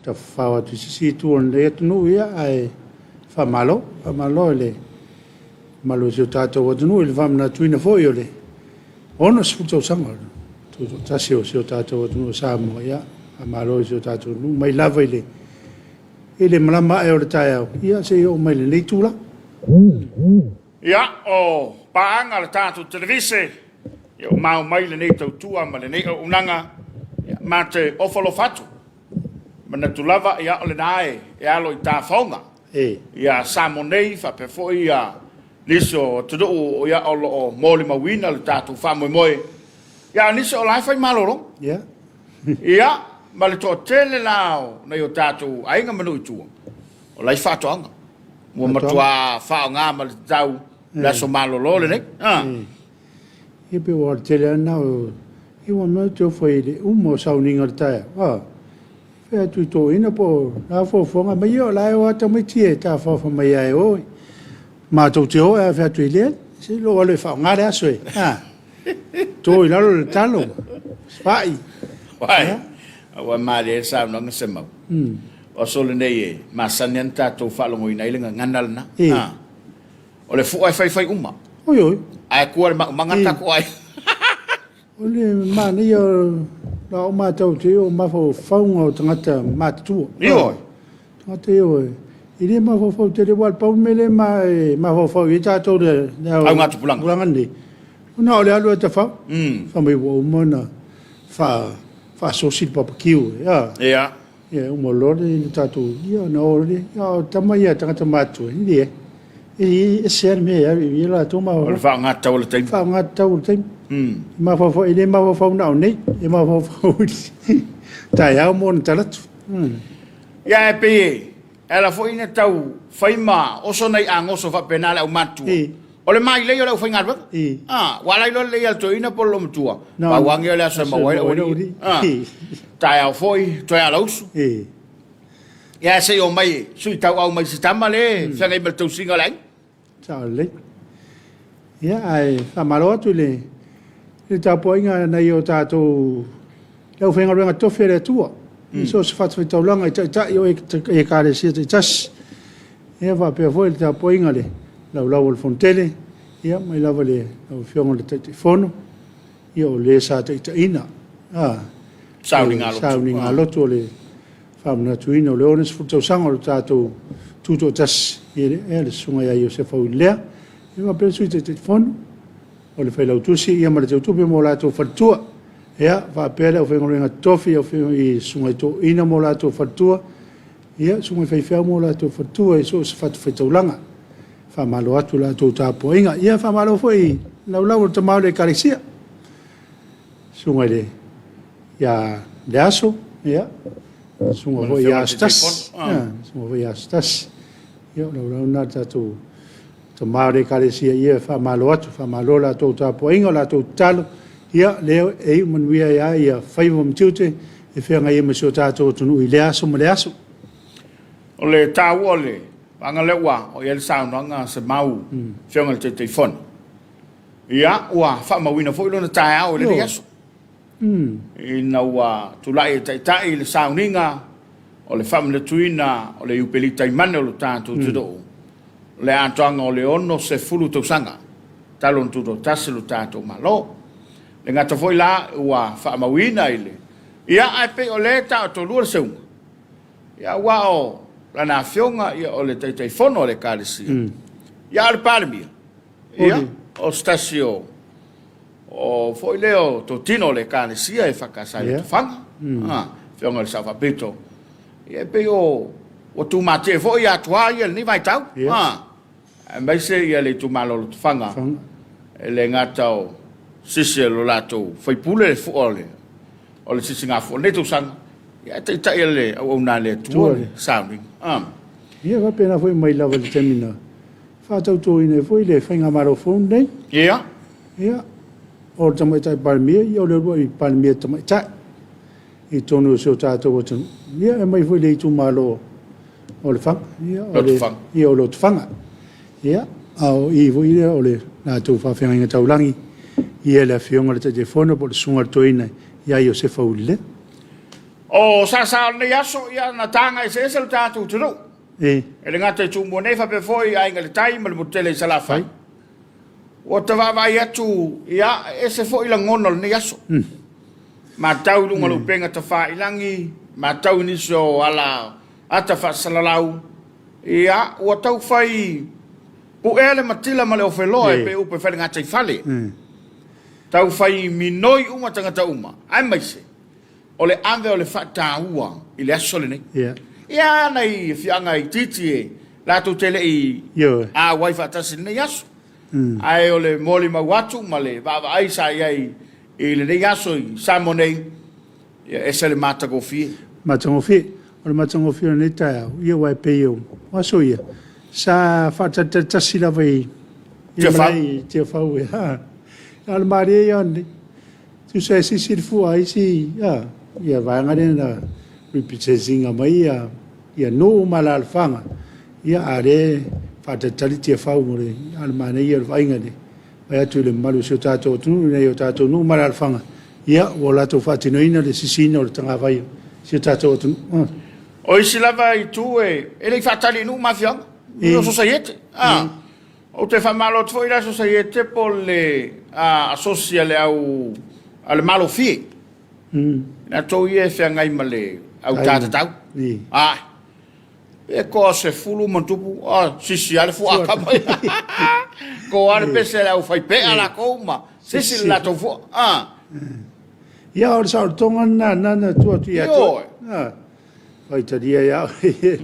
tafafao atu i se isi itu o lenei atunuu, ia, ae faamalo, faamalo i le mamalu o si o tatou atunuu i le faamanatuina foi o le 60 tausaga o le tutoatasi o si o tatou atunuu o Samoa. Ia, faamalo i si o tatou atunuu mai lava i le malama ae o le taeao, ia, seia oo mai i lenei itula. Ia, o paaga a le tatou televise, ia ua mao mai lenei tautua ma lenei auaunaga, ia, ma te ofo alofa atu. Manatu lava, ia, o lena e alo i tafaoga. Ia Samoa nei faapea foi ia nisi o atunuu ia, o lo o molimauina le tatou faamoemoe. Ia, a o nisi o la e fai malologa. Ia, ma le toatele la o nai o tatou aiga ma nuu i tua, o la e i faatoaga. Ua matua faaaoga ma le tatau le aso malolo lenei. Ia pe ua tele lava na o ia ua mea te ofo i le uma o sauniga o le taeao. Fai atu i toeaiina po o le a fuafuaga mai, ia o la e o lava tamaiti e tafafa mai lava e o. Matou te o ae fai atu i le, se i lou alu e faaaoga le aso e. To i lalo le talo, fai. Uai, ua malie le saunoaga Semau. O aso lenei e masani lava ona tatou faalogoina ai le gagana lena. O le fua e faifai uma. Oi oi. Ae tua le maumaga le tatou aiga. O le manaia o lau matau atu i o mafaufauga o tagata matutua. Ioe. Tagata ioe. E le mafaufau tele, aua o le pau le mea lea e mafaufau i ai tatou le augatupulaga lenei, na o le alu e tafau. Fai mai ua uma ona faasosi le papakiu. Ia. Ia, uma loa le tatou, ia ona o lea. A o tama ia a tagata matutua, e leai. E ese lava le mea e ave i ai latou mafaufau. O le faaaoga tatau o le taimi. Faaaoga tatau o le taimi. Mafaufau, e le mafaufau na o nei, e mafaufau i le taeao ma ona talaatu. Ia, ae pei e ala foi ona tau fai ma oso nai agoso faapena le aumatutua. O le mailei o le aufaigaluega. Ua ala ai loa lelei a le toeaina po o le loomatua, pau age o le aso e maua ai le aualii. Taeao foi, toe alausu. Ia, ae se i o mai e sui tauau mai si tama le feagai ma le tausiga o le aiga. Sao lelei. Ia, ae faamalo atu i le tapuaiga a nai o tatou le aufaigaluega tofi a le Atua i so o se fatafaitaulaga i taitai o Ekalesia taitasi. Ia, faapea foi le tapuaiga a le laulau o le Fonotele, ia, mai lava i le lau Afioga i le Taitaifono, ia, o le sa taitaiina sauniga lotu o le faamanatuina o le 60 tausaga o le tatou tutoatasi, ia, le susuga ia Iosefa Uilelea, ia, faapea le Sui Taitaifono, o le Failautusi, ia, ma le Teutupe ma o latou faletua. Ia, faapea le aufaigaluega totofi i susuga i toeaiina ma o latou faletua, ia, susuga i faifeau ma o latou faletua i so o se fatafaitaulaga. Faamalo atu i la outou tapuaiga. Ia, faamalo foi i laulau o le tama o le Ekalesia, susuga i le ia Leaso, ia, susuga foi ia Asotasi, susuga foi ia Asotasi. Ia, o laulau lena o le tatou tama o le Ekalesia, ia, faamalo atu, faamalo la outou tapuaiga, o la outou tatalo, ia, lea e iu manuia ai lava ia faiva ma tiute e feagai ai ma si o tatou atunuu i lea aso ma lea aso. O le taua o le vaega lea ua oo i ai le saunoaga a Semau, Afioga i le Taitaifono, ia, ua faamauina foi lona taeao i lenei aso, ina ua tulai e taitai le sauniga o le faamanatuina o le Iupeli Taimane o lo tatou atunuu, le atoaga o le 60 tausaga talu ona tutoatasi lo tatou Malo. Le gata foi la ua faamauina i le ia, ae pei o lea e taotolua le seuga, ia, aua o lana afioga, ia, o le Taitaifono o le Ekalesia, ia, a o le Palemia, ia, o se tasi o foi lea o totino o le Ekalesia e EFKS i Lotofaga, afioga i le Sao Faapito, ia, e pei o ua tumatie foi atua ia i lenei vaitau, aemaise ia le itumalo o Lotofaga, e le gata o sisi o lo latou faipule le fua o le sisigafua o lenei tausaga, ia, ae taitai e le auauna a le Atua le sauniga. Ia, faapena foi mai lava i le taimi na faatautoina ai foi le faigamalo fou lenei. Ia, o le tamaitai Palemia, ia, o le uluai Palemia tamaitai i totonu o si o tatou atunuu. Ia, e mai foi le itumalo o Lefaga, ia, o le ia, o Lotofaga. Ia, a o i foi lea o le latou faafeagaiga taulagi, ia, le afioga i le Taitaifono po o le susuga i le Toeaina ia Iosefa Uilelea. O Sasa o lenei aso, ia na taga eseese lo tatou atunuu. E le gata i Tumua nei, faapea foi i Aiga i le Tai ma le motu tele i Salafai. Ua ta vaavaai atu, ia, e ese foi lagona o lenei aso. Matau i luga o le upega tafailagi, matau i nisi o ala ata faasalalau, ia, ua tau fai puea le matila ma le ofeloa e pei o upu e fai i le gataifale. Tau fai minoi uma tagata uma, aemaise o le ave o le faataua i le aso lenei. Ia, nai afioaga itiiti e latou te le i auai faatasi i lenei aso. Ae o le molimau atu ma le vaavaai sa i ai i lenei aso i Samoa nei, ia, e ese le matagofie. Matagofie. O le matagofie o lenei taeao, ia aua e pei o aso ia, sa faatalitali tasi lava i Tiafau. I Tiafau. A o le malie ia o lenei. Tusa e sisi le fua a isi ia vaega lea na represent ina mai ia nuu ma alaalafaga, ia a o lea e faatalitali Tiafau mo le, a o le manaia o le vaaiga i le vaai atu i le mamalu o si o tatou atunuu i nai o tatou nuu ma alaalafaga, ia ua latou faatinoina le sisiina o le tagavai o si o tatou atunuu. O isi lava itu e le i faatali i nuu ma afioaga, o sosaiete. Ou te faamalo atu foi i le Sosaiete po o le Asosi a le au a le Malofie. Latou ia e feagai ma le au tatatau. Ah, e toa 10 ma tupu, ah, sisi lava le fuaaka mai. Toa le pese a le au faipea latou ma sisi le latou fua. Ah. Ia, o le saolotoga lena na na tuu atu ia te oe. Faitalia ia oe.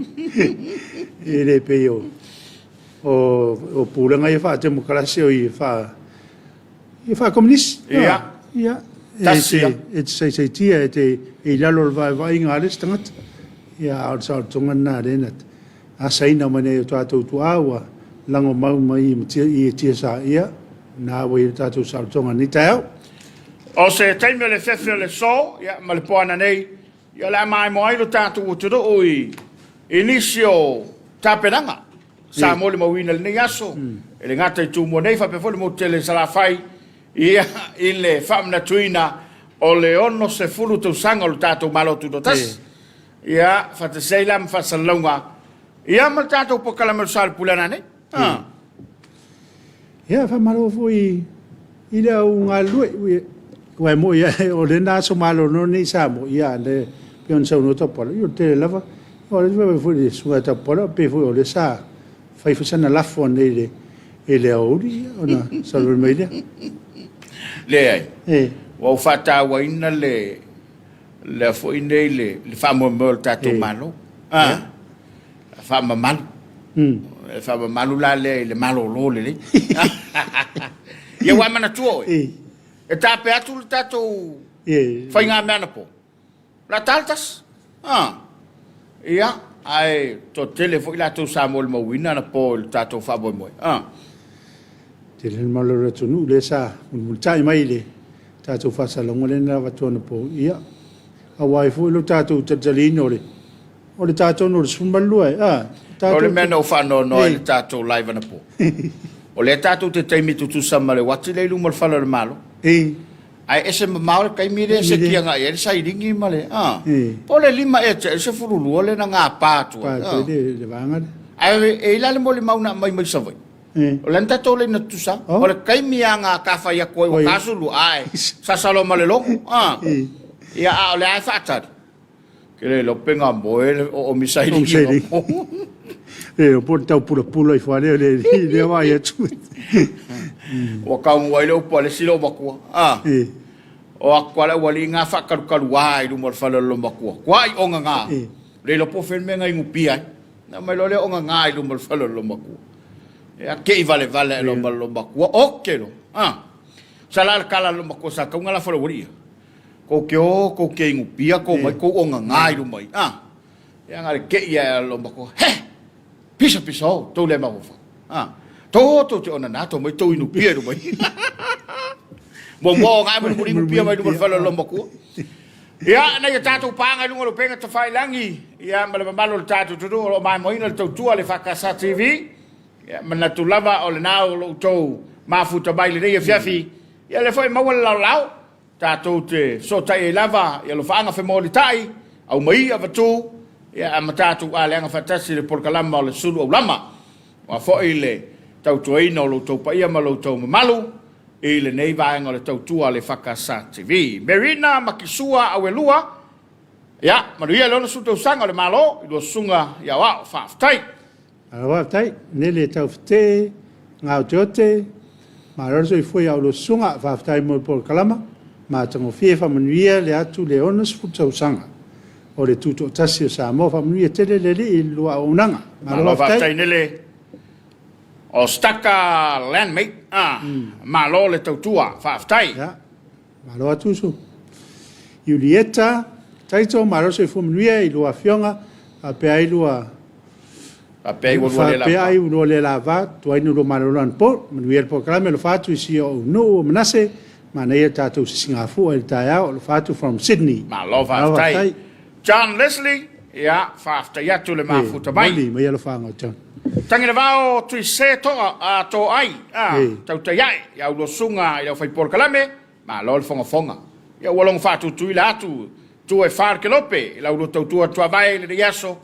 E le pei o o pulega ia faatemokarasi o ia ia faakomunisi. Ia. Ia. Tasi ia. E te saisaitia, e te e i lalo o le vaevaaiga a le isi tagata. Ia, a o le saolotoga lena lea na asaina mai nei o tatou tuaa ua lagomau mai i tiasa. Ia, na ua i le tatou saolotoga i lenei taeao. O se taimi o le fefe o le so, ia, ma le poana nei, ia o le a maimoa ai lo tatou atunuu i nisi o tapenaga sa molimauina i lenei aso, e le gata i Tumua nei, faapea foi le motu tele i Salafai, ia, i le faamanatuina o le 60 tausaga o le tatou Malo Tutoatasi. Ia, faatasi ai la ma faasalalauga, ia ma le tatou polokalame o le Soalupuleana nei. Ah. Ia, faamalo foi i le au galulue, aua e moi lava o lena aso malolo nei i Samoa, ia le pei ona saunoa Tapuala, ia o le tele lava, o le vaai foi i le susuga ia Tapuala, pei foi o lea sa fai foi sana lafo anei i le aoauli, ia, ona saunoa mai lea. Leai. Ua ou faatauaina le lea foi nei le faamoemoe o le tatou Malo. Ah. Faamamalu. E faamamalu la lea i le malolo lelei. Ia ua e manatua oe. E tape atu le tatou faigamea anapo. O le a ta le 1. Ia, ae toatele foi latou sa molimauina anapo i le tatou faamoemoe. Tele le mamalu o le atunuu lea sa mulimulitai mai i le tatou faasalalauga lea na avatu anapo. Ia, aua ai foi lo tatou talitaliina o le O le tatou o le 12, a. O le mea na ou faanoanoa ai i le tatou live anapo. O lea tatou te taimi tutusa ma le uati lea i luma o le fale o le Malo. Ae ese mamao le taimi lea e seki agai ai le sailini ma le, a. Po o le 5 ea tea i le 12 lea na gapa atu ai. Atu ai le vaega lea. Ae e i ai la le molimau na aumai mai Savaii. O lea na tatou laina tutusa. O le taimi lava na ta fai atu ai ua 12, ae sasa loa ma le logo, a. Ia, a o lea lava e faatali. Ke le iloa pe ga moe le o misaili ki ga po. E o po tau pula pula i fale le le vai atu. Ua kaungu ai le upu a le isi loomatua. A. O aku ala ua li ngā whakalukalu a i luma o le fale o le loomatua. Kua i onga ngā. Le iloa po o fea le mea na inupia ai. Na mai loa lea onga ngā i luma o le fale o le loomatua. E a ke i vale vale e loa ma le loomatua. Oke lo. A. Sa la le kala le loomatua sa kaunga la fale ua li ia. Kou ke o, kou ke inupia, kou mai, kou onga i luma i. Ah, ia nga le ke ia lo mako. He! Pisa pisa o, tou le mafaufau. Ah, tou o tou te ona na, tou mai tou inupia i luma i. Muamua o nga e muli inupia mai luma le fale o lo makua. Ia, nai o tatou pāga i luga o le upega tafailagi, ia, ma le mamalu o le tatou atunuu o lo o maimoaina le tautua a le EFKS TV. Ia, manatu lava o lena o lo outou mafuta mai i lenei afiafi. Ia, lea foi e maua le laolao. Tatou te fesootai ai lava i alofaaga femolitai. Aumai avatu, ia, ma tatou aleaga faatasi i le polokalama o le Sulu Aulama. Aua foi le tautuaina o lo outou paia ma lo outou mamalu i lenei vaega o le tautua a le EFKS TV. Merina Makisua Auelua, ia, manuia le 60 tausaga o le Malo i lua susuga i aoao. Faafetai. Malo faafetai, Nele Taufetee, Gaoteote, malo le soifua ia oulua susuga, faafetai mo le polokalama, matagofie faamanuia le atu le 60 tausaga o le tutoatasi o Samoa, faamanuia tele le Alii i le lua auaunaga, malo Malo faafetai. faafetai Nele. O Staka Landmate, ah, malo le tautua, faafetai. Ia, malo atu uso. Iulieta, Taito, malo le soifua manuia i lua afioga, faapea ai lua Faapea ai ua lua le Faapea lava. ai ua lua le lava, tuai na lua malolo anapo. Manuia le polokalame, alofa atu i si ou nuu o Manase, manaia le tatou sisigafua i le taeao, alofa atu from Sydney. Malo Malo faafetai. faafetai. John Leslie, ia, faafetai atu le E, mafuta mai. moni mai alofaaga o John. Tagilevao Tuise Toa, a Toai, a, E. tautai ae, ia ulua susuga i le aufai polokalame, malo le fogafoga. Ia ua logo faatutuila atu, tua e fa le kelope, i la ulua tautua tuavae i lenei aso,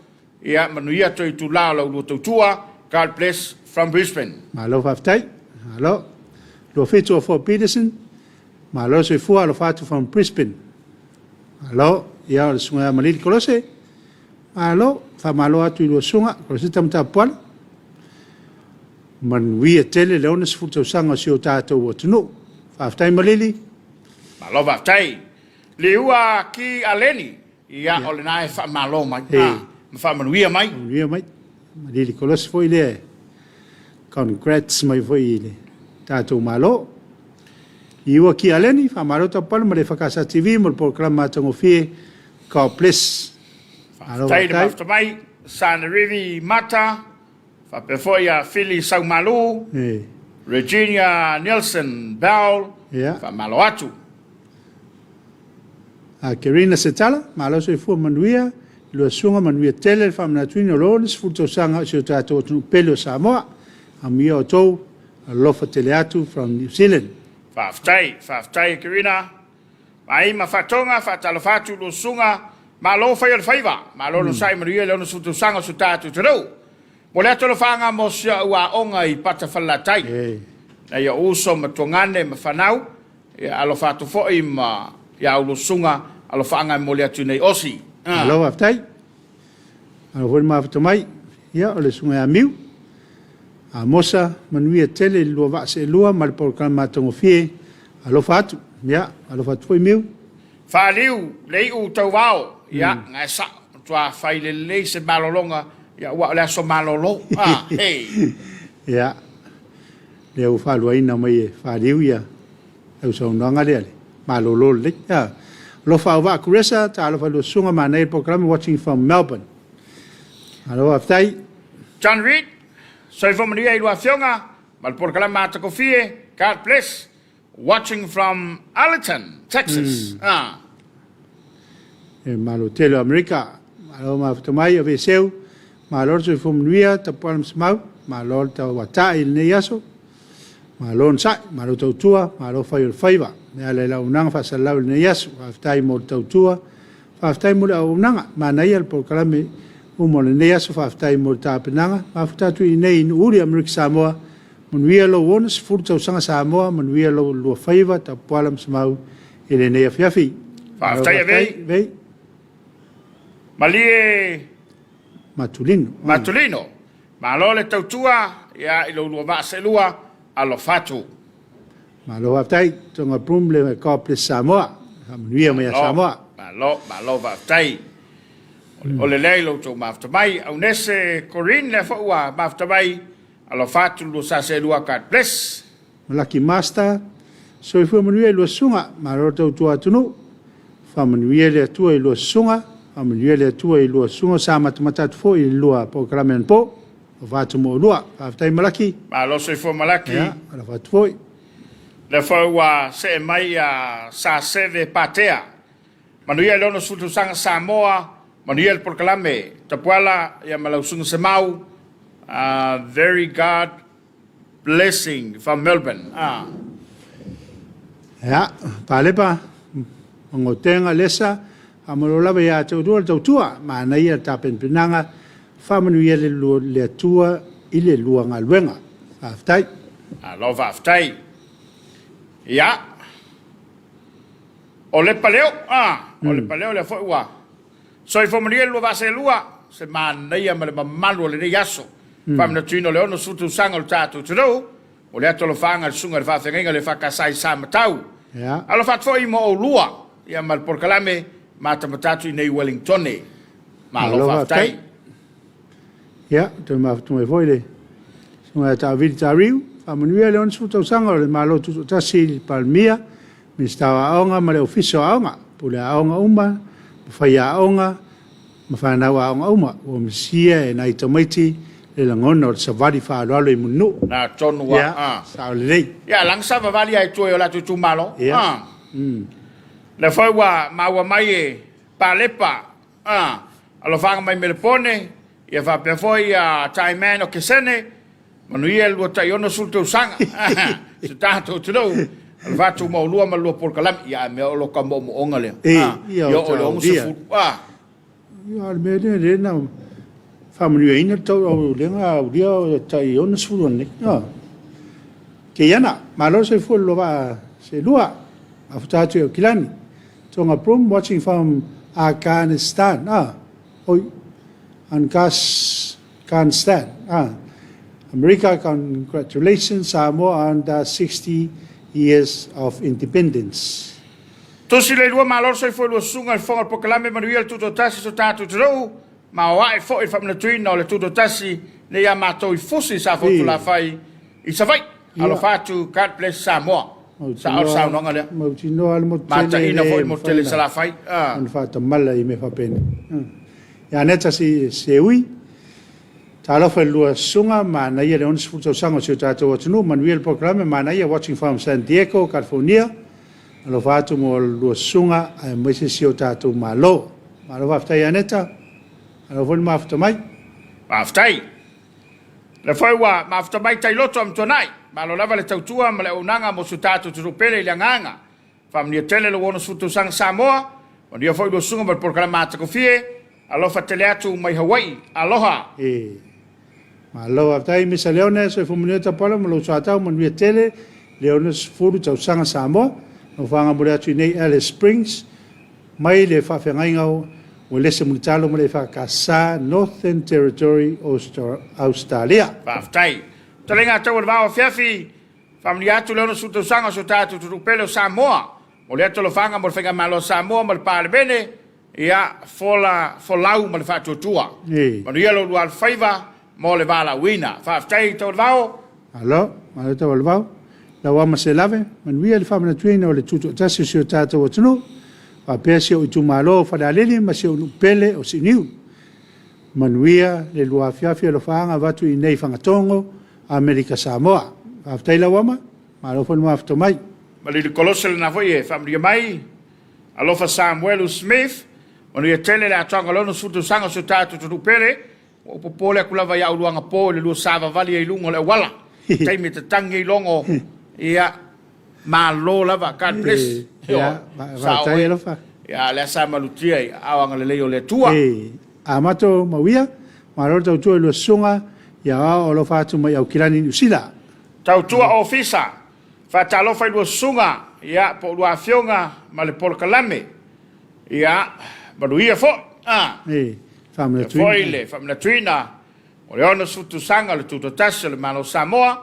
Ia manuia toe itula o la ulua tautua. God bless from Brisbane. Malo faafetai. Malo. 27 o Fort Peterson. Malo le soifua alofa atu from Brisbane. Malo. Ia o le susuga ia Malili Kolose. Malo. Faamalo atu i lua susuga Kolose Tamatapuala. Manuia tele le 60 tausaga o si o tatou atunuu. Faafetai Malili. Malo faafetai. Liua ki Aleni. Ia, o lena e faamalo mai, a, ma faamanuia mai. Faamanuia mai. Malili Kolosi foi lea e congrats mai foi i le tatou Malo. Liua ki Aleni, faamalo tapuala ma le EFKS TV mo le polokalame matagofie. God bless. Malo Faafetai le faafetai. mafuta mai, Sanerivi Mata, faapea foi ia Fili Saumalu, Regina Nielsen Bell, faamalo atu. A Kerina Setala, malo soifua manuia, lua susuga manuia tele le faamanatuina o le 60 tausaga o si o tatou atunuu pele o Samoa. Amuia outou, alofa tele atu from New Zealand. Faafetai, faafetai Kerina. Mai ma Faatoga, faatalofa atu lua susuga, malo fai o le faiva, malo onosai manuia le 60 tausaga o si o tatou atunuu. Momoli atu alofaaga mo si au aoga i Pata Falelatai, nai ou uso ma tuagane ma fanau, Ia alofa atu foi ma ia oulua susuga alofaaga e momoli atu i nei osi. Malo faafetai. Malo foi le mafuta mai. Ia o le susuga ia Miu. Amosa, manuia tele i le lua vaa seelua ma le polokalame matagofie. Alofa atu. Ia, alofa atu foi Miu. Faaliu le iu tauvao, ia, na e sao, matua fai lelei se malologa, ia, aua o le aso malolo, a, hei. Ia, lea ua faaluaina mai e Faaliu ia lau saunoaga lea le malolo lelei. Ia, alofa auvaa Kuresa, talofa i lua susuga, manaia le polokalame watching from Melbourne. Malo faafetai. John Reid, soifua manuia i lua afioga ma le polokalame matagofie, God bless. Watching from Arlington, Texas. Ah. E malo tele o Amerika. Malo mafuta mai, Aveeseu. Malo le soifua manuia, Tapuala ma Semau. Malo le tauatai i lenei aso. Malo onosai, malo tautua, malo fai o le faiva. E ala i le auaunaga faasalalau i lenei aso. Faafetai mo le tautua, faafetai mo le auaunaga. Manaia le polokalame uma o lenei aso, faafetai mo le tapenaga. Mafuta atu i inei i Nuuuli, Amerika Samoa. Manuia lou 60 tausaga Samoa, manuia lou lua faiva, Tapuala ma Semau i lenei afiafi. Malo Faafetai faafetai, Avei. Avei. Malie Matulino. Matulino. Malo le tautua ia i lo lua vaa seelua, alofa atu. Malo faafetai, Tonga Broom le God bless Samoa. Faamanuia mai ia Malo, Samoa. malo, malo faafetai. O le lea i lo outou mafuta mai. Aunese Corinne lea foi ua mafuta mai. Alofa atu lua sa seelua, God bless. Malaki Master, soifua manuia i lua susuga, malo le tautua atunuu. Faamanuia le Atua i lua susuga, faamanuia le Atua i lua susuga sa matamata atu foi i le lua polokalame anapo. Alofa atu mo oulua. Faafetai Malaki. Malo soifua Malaki. Ia, alofa atu foi. Lea foi ua see mai ia Saseve Patea. Manuia le 60 tausaga Samoa, manuia le polokalame. Tapuala ia ma lau susuga Semau. Very God blessing from Melbourne. Ah. Ia, Palepa, Mangotenga, Lesa, Faamalo lava ia te oulua le tautua, manaia le tapenapenaga, faamanuia le le Atua i le lua galuega. Faafetai. Malo faafetai. Ia, o Lepa Leo, ah, o Lepa Leo lea foi ua soifua manuia le lua vaaselua, se manaia ma le mamalu o lenei aso. Faamanatuina o le 60 tausaga o le tatou atunuu, o le atu alofaaga a le susuga i le faafeagaiga le EFKS i Samatau. Alofa atu foi mo oulua, ia ma le polokalame matamata atu i nei Wellingtone. Malo faafetai. Ia, toe mafuta mai foi le susuga ia Taavili Tariu, faamanuia le 60 tausaga o le Malo Tutoatasi i le Palemia, Minisita o Aoga ma le Ofisa o Aoga, Pule Aoga uma, ma faiaoga ma fanau aoga uma, ua misia e nai tamaiti le lagona o le savali faaaloalo i Mulinuu. Na tonu ua. Ia, sao lelei. Ia, laga savavali lava i tua i o latou itumalo. Lea foi ua maua mai e Palepa, alofaga mai Melepone, ia faapea foi ia Taiman o Kesene, manuia le lua tai 60 tausaga. Si tatou atunuu, alofa atu ma oulua ma le lua polokalame. Ia, a mea o lo ka moomooga lea. Ia oo i le 60. Ia, o le mea lea lea na faamanuiaina le tau aulega aulia o tai 60 nei. Keiana, malo le soifua i le lua vaa seelua. Mafuta atu i Aukilani. Tonga Broom watching from Afghanistan. Oi, Afghanistan. America, congratulations Samoa on the 60 years of independence. Tusi le lua malo le soifua i lua susuga i le fofoga o le polokalame manuia le tutoatasi so tatou atunuu ma o ae foi le faamanatuina o le tutoatasi nei ia matou i Fusi sa Fotulafai i Savaii. Alofa atu, God bless Samoa. Sao le saunoaga lea. Mautinoa le motu tele. Mataina foi le motu tele i Salafai. Ona faatamala i mea faapena. Ia Aneta Seui, talofa i le lua susuga, manaia le 60 tausaga o si o tatou atunuu, manuia le polokalame, manaia, watching from San Diego, California. Alofa atu mo le lua susuga aemaise si o tatou Malo. Malo faafetai Aneta, malo foi le mafuta mai. Faafetai. Lea foi ua mafuta mai Tailoto a Matuanai. Malo lava le tautua ma le auaunaga mo si o tatou atunuu pele i le agaga. Faamanuia tele lou 60 tausaga Samoa. Manuia foi lua susuga ma le polokalame matagofie. Alofa tele atu mai Hawaii. Aloha. E Malo faafetai Misa Leone, soifua manuia Tapala ma lou soatau, manuia tele le 60 tausaga Samoa. Nofoaga momoli atu i nei Alice Springs mai le faafeagaiga o Uelese Mulitalo ma le EFKS Northern Territory Australia. Faafetai. Fetalaiga a Tau o le Vao Afiafi, faamanuia atu le 60 tausaga o si o tatou atunuu pele o Samoa. Momoli atu alofaga mo le Faigamalo a Samoa ma le Palemene, ia, fola, folau ma le faatuatua. Manuia lo oulua alofaiva mo le valaauina. Faafetai Tau o le Vao. Malo, malo Tau o le Vao. Lau ama se lave, manuia le faamanatuina o le tutoatasi o si o tatou atunuu, faapea si ou itumalo o Falealili ma si ou nuu pele o Siuniu. Manuia le lua afiafi alofaaga avatu i inei Fagatogo, Amerika Samoa. Faafetai lau ama, malo foi le mafuta mai. Malili Kolose lena foi e faamanuia mai. Alofa Samuelu Smith, manuia tele le atoaga o le 60 tausaga o si o tatou atunuu pele. Ua ou popole atu lava ia oulua anapo i le lua savavali ai i luga o le auala. Taimi e tatangi ai logo, ia, malo lava, God bless. Ia, faafetai alofa. Ia, lea sa malutia i aao agalelei o le Atua. Amato Mauia, malo le tautua i lua susuga, ia aoao alofa atu mai Aukilani, Niu Sila. Tautua Ofisa, Faatalofa i lua susuga, ia, po o lua afioga ma le polokalame. Ia, manuia foi. A. E, famanatuina. Foi le faamanatuina o le 60 tausaga o le Tutoatasi o le Malo o Samoa.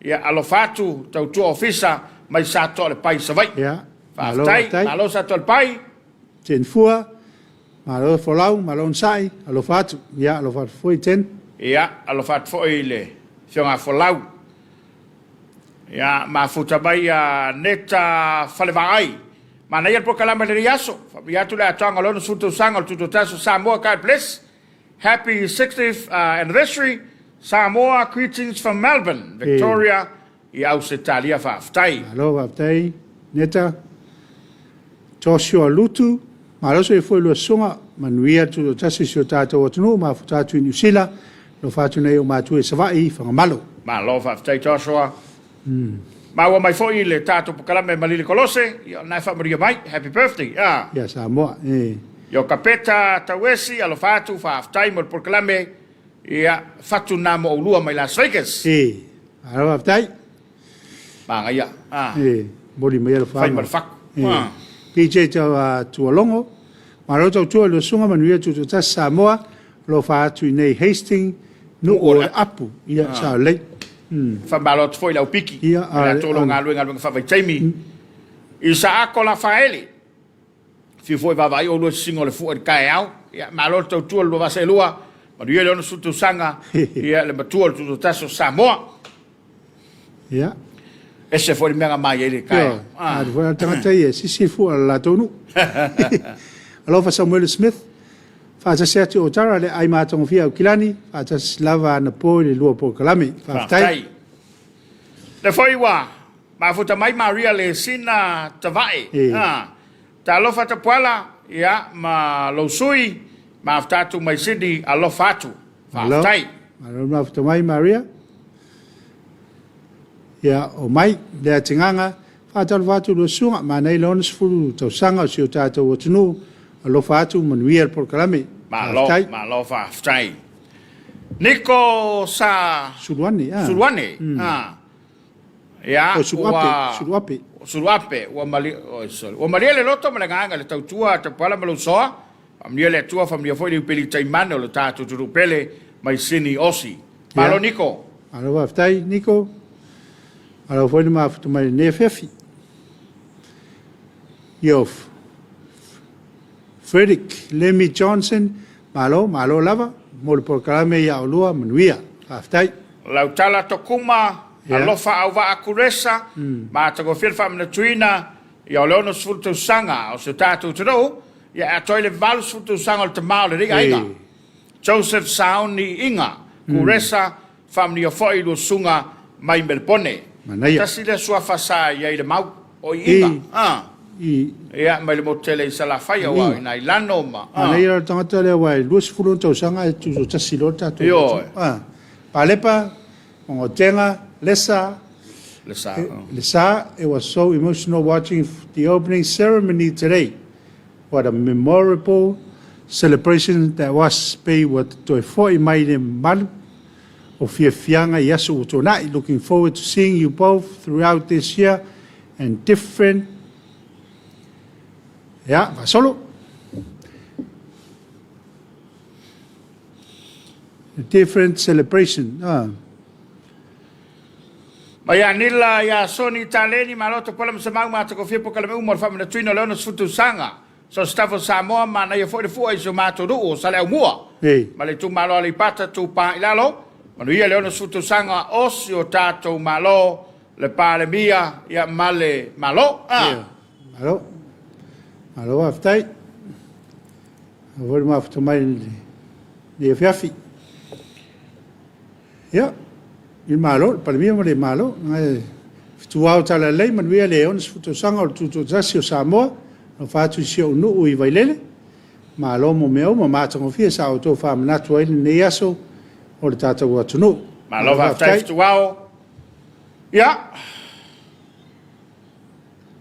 Ia, alofa atu, tautua ofisa mai Satoalepai i Savaii. Ia, malo faafetai. Malo Satoalepai. Ten Fua, malo folau, malo onosai, alofa atu. Ia, alofa atu foi Ten. Ia, alofa atu foi i le afioga a Folau. Ia, mafuta mai ia Neta Falevaai. Manaia le polokalame i lenei aso. Faamanuia atu le atoaga o le 60 tausaga o le Tutoatasi o Samoa. God bless. Happy 60th anniversary Samoa. Greetings from Melbourne, Victoria i Ausetalia. Faafetai. Malo faafetai Neta. Joshua Lutu, malo soifua i lua susuga, manuia le tutoatasi o si o tatou atunuu, mafuta atu i Niu Sila, alofa atu nei ou matua i Savaii, Fagamalo. Malo faafetai Joshua. Maua mai foi le tatou polokalame Malili Kolose, ia o lena e faamanuia mai. Happy birthday. Ia Samoa. E. Iokapeta Tauesi, alofa atu, faafetai mo le polokalame, ia, fatu na mo oulua mai Las Vegas. E, malo faafetai. Manaia. Ah. E, momoli mai Fai ma alofaga. le faku. E, Ah. PJ Tualogo, malo tautua i le susuga manuia tutoatasi Samoa, alofa atu i nei Hastings, nuu Nuu o o le le apu. Apu. Ia, sao lelei. Faamalo atu foi i le aupiki. Ia, I latou o lo o galulue i galuega faavaitaimi. Isaako Lafaele, fiu foi vaavaai oulua i sisiga o le fua i le taeao. Ia, malo le tautua i le lua vaa seelua. Manuia le 60 tausaga, ia, le matua o le Tutoatasi o Samoa. Ia. Ese foi le mea na mai ai le taeao. Ioe, a foi le tagata ia e sisi fua o le latou nuu. Alofa Samuel Smith, faatasi atu i Otara le ai matagofie Aukilani, faatasi lava anapo i le lua polokalame. Faafetai. Faafetai. Le foi ua mafuta mai Maria le sina tavae. E. Ha. Talofa Tapuala, ia, ma lou sui, mafuta atu mai Sydney, alofa atu. Malo. Faafetai. Malo mafuta mai Maria. Ia, o mai, le atigaga, faatalofa atu i le susuga, manaia le 60 tausaga o si o tatou atunuu, alofa atu, manuia le polokalame. Malo, Faafetai. malo faafetai. Niko sa Suluane, ah. Suluane. Ah. Ia, O Suluape, ua Suluape. Suluape, ua mali, oi, sorry. Ua malie le loto ma le agaga i le tautua a Tapuala ma lou soa. Faamanuia le Atua, faamanuia foi le upeli taimane o le tatou atunuu pele mai Sini Osi. Malo Ia. Niko. Malo faafetai, Niko. Malo foi le mafuta mai lenei afiafi. Ia, Frederick Lemmy Johnson, malo, malo lava, mo le polokalame ia oulua, manuia. Faafetai. Lautala Tokuma, Ia. alofa auvaa Kuresa, matagofie le faamanatuina, ia o le 60 tausaga o si o tatou atunuu, ia e atoa i le 80 tausaga o le tama o lenei aiga. E. Joseph Sauni Iga, Kuresa, faamanuia foi i lua susuga mai Melepone. Manaia. Tasi lea suafa sa i ai le mau, o Iiga. E. Ah. I. Ia, mai le motu tele i Salafai, aua Iiga. o ina i Lano ma. Ah. Manaia le tagata lea aua e 20 tausaga e tutoatasi loa le tatou Ioe. atunuu. Ah. Palepa, Mogotega, Lesa, Le sa. Lesa, it was so emotional watching the opening ceremony today. What a memorable celebration that was. Pei ua toe foi mai le malu o fiafiaga i aso ua tuanai. Looking forward to seeing you both throughout this year and different. Ia, faasolo. Different celebration. Ah. Mai Anila ia Soni Taleni, malo Tapuala ma Semau matagofie polokalame uma o le faamanatuina o le 60 tausaga. So se tafa o Samoa, manaia foi le fua i si o matou nuu o Saleaaumua. Ei. Ma le itumalo Aleipata Itupa i Lalo, manuia le 60 tausaga o si o tatou Malo, le Palemia, ia ma le Malo. Ah. Ia. Malo. Malo faafetai. Malo foi le mafuta mai le afiafi. Ia, i le Malo, le Palemia ma le Malo. Ngai fetuao talalelei, manuia le 60 tausaga o le tutoatasi o Samoa, alofa atu i si ou nuu i Vailele. Malo mo mea uma, matagofie sa outou faamanatu ai lenei aso o le tatou atunuu. Malo Malo faafetai faafetai. fetuao. Ia,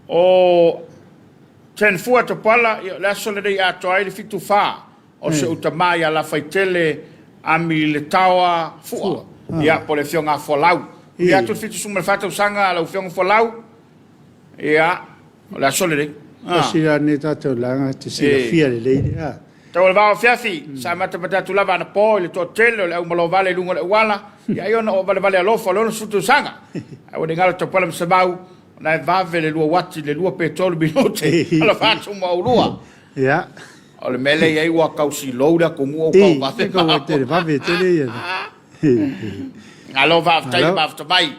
o Ten Fua Tapuala, ia, o le aso lenei atoa ai le 74 o se uta mai ia Lafaitele Ami le Taoa Fua. Fua. Ah. Ia, po o le afioga a Folau. Ia E. atu le 74 tausaga a lau afioga Folau. Ia, o le aso lenei. Ah. Tasi la lenei tatou laga te silafia lelei. Ah. Tau o le vao afiafi, sa matamata atu lava anapo i le toatele o le aumalovale i luga o le auala, ia ai ona o valevale alofa o le 60 tausaga. Ae ua le galo Tapuala ma Semau, ona e vave le lua uati le 2 pe 3 minute, alofa atu ma oulua. Ia. O le mea lea i ai ua tausilou le atunuu o tau E, vave e kau ma. tele vave tele ia. Alo faafetai le Malo. mafuta mai.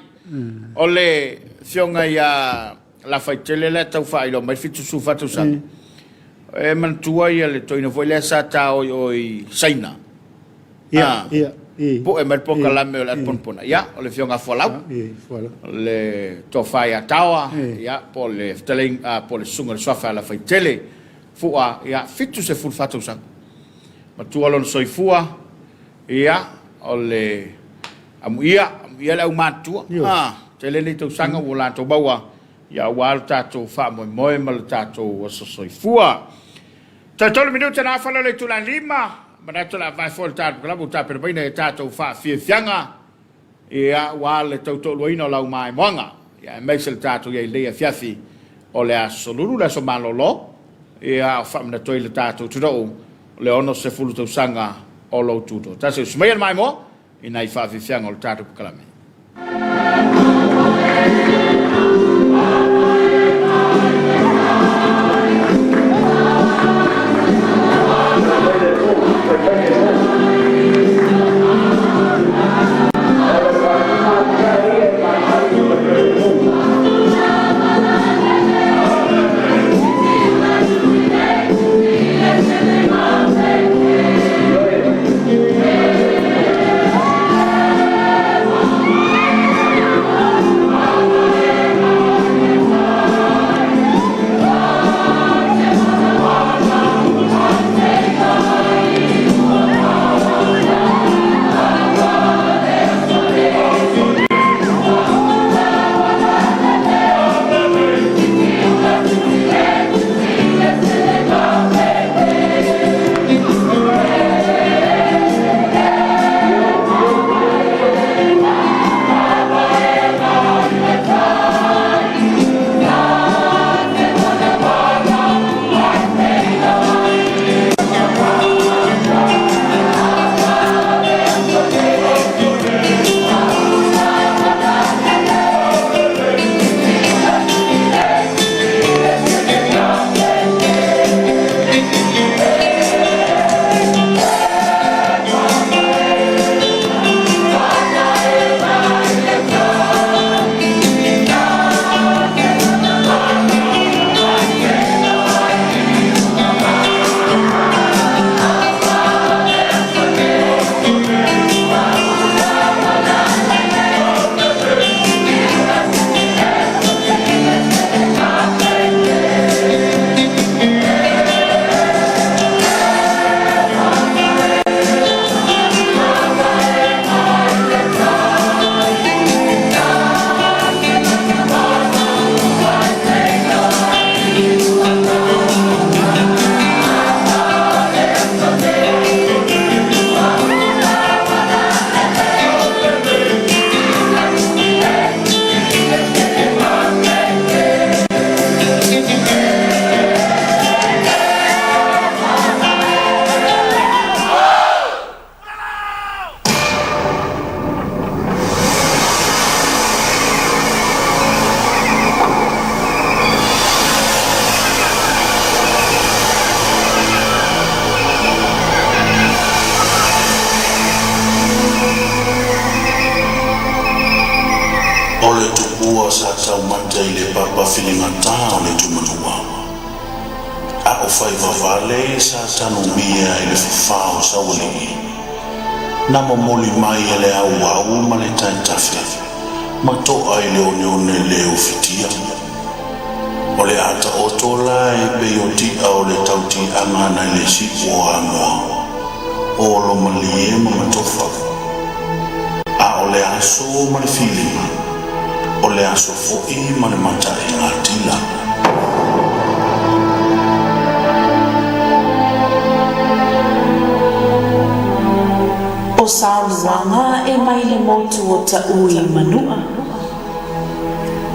O le afioga ia Lafaitele lea tau faailoa mai le 74 tausaga. E manatua ia le toeaina foi lea sa taoioi Saina. Ia, Ah. ia, e. Poe mai le polokalame o le Aponapona. Ia, o le afioga a Folau. E, voilà. O le tofa ia Taoa, Eh. ia, po o le fetalaiga, ah, po o le susuga i le suafa a Lafaitele. Fua, ia, 74 tausaga. Matua lona soifua, ia, o le amuia, amuia le aumatutua. Ioe. Ah, tele nei tausaga ua latou maua, ia aua lo tatou faamoemoe ma lo tatou aso soifua. Toe tolu minute na afa lea o le itula lima, manatu o le a vae foi le tatou polokalame ua tapena mai nai a tatou faafiafiaga, ia, aua le tau toaluaina o lau maimoaga, ia, aemaise le tatou i ai i lenei afiafi o le aso Lulu, le aso malolo, ia, o faamanatu ai le tatou atunuu le 60 tausaga o lou tutoatasi. Usu maia le maimoa i nai faafiafiaga o le tatou polokalame. O le tupua sa taumate i le papa filigata o le Tumanua, a o faivavale sa tanumia i le fafa o Saualii, na momoli mai e le auau ma le taetafe, ma to'a i le oneone le ufitia. O le a taoto la e pei o ti'a o le tautiaga nai le si'u o Amoa, o Olomalie ma Matofa. A o le aso ma le filiga, o le aso fo'i ma le mata'igatila. O Saoluaga e mai le motu o Taʻu i Manua.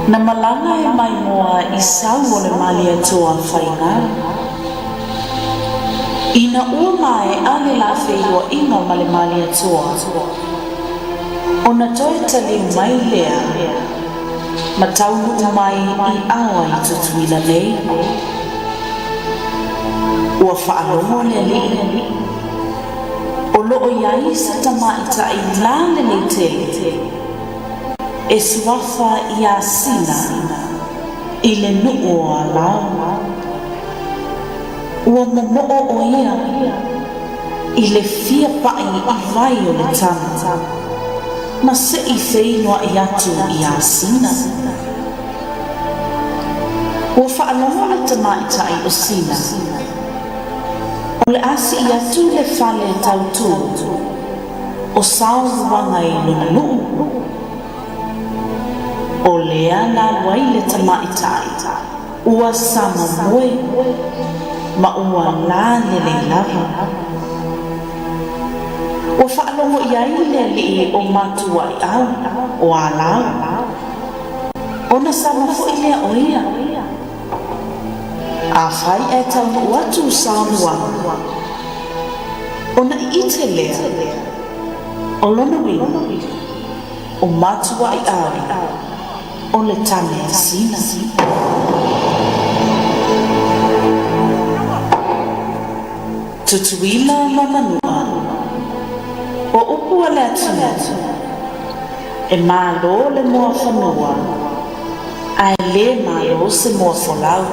Na malaga e maimoa i sau o le Malietoa Faiga. Ina ua maea le la feioaiga ma le Malietoa, ona toe taliu mai lea ma taunuu mai i Aoa i Tutuila nei. Ua faalogo le alii, o loo i ai se tamaitai lalelei tele e suafa iā Sina i le nuu o Alao. Ua momoo ʻo ia i le fia paʻi i vai o le tanu ma seʻi feiloaʻi atu iā Sina. Ua faalogo le tamaitai o Sina, o le a siʻi atu le fale tautū o Saoluaga i lona nuu. O lea na alu ai le tamaitai ua sama moe. ma ua lalelei lava. Ua faalogo i ai le alii o Matuaiau, o Alau. Ona sama foi lea o ia. Afai ae taunuu atu Saoluana, ona ite lea o lona uiga, o Matuaiau o le tane a Sina. Tutuila ma Manua, o upu a le atunuu, e malo le moafanua, ae le malo se moafolau.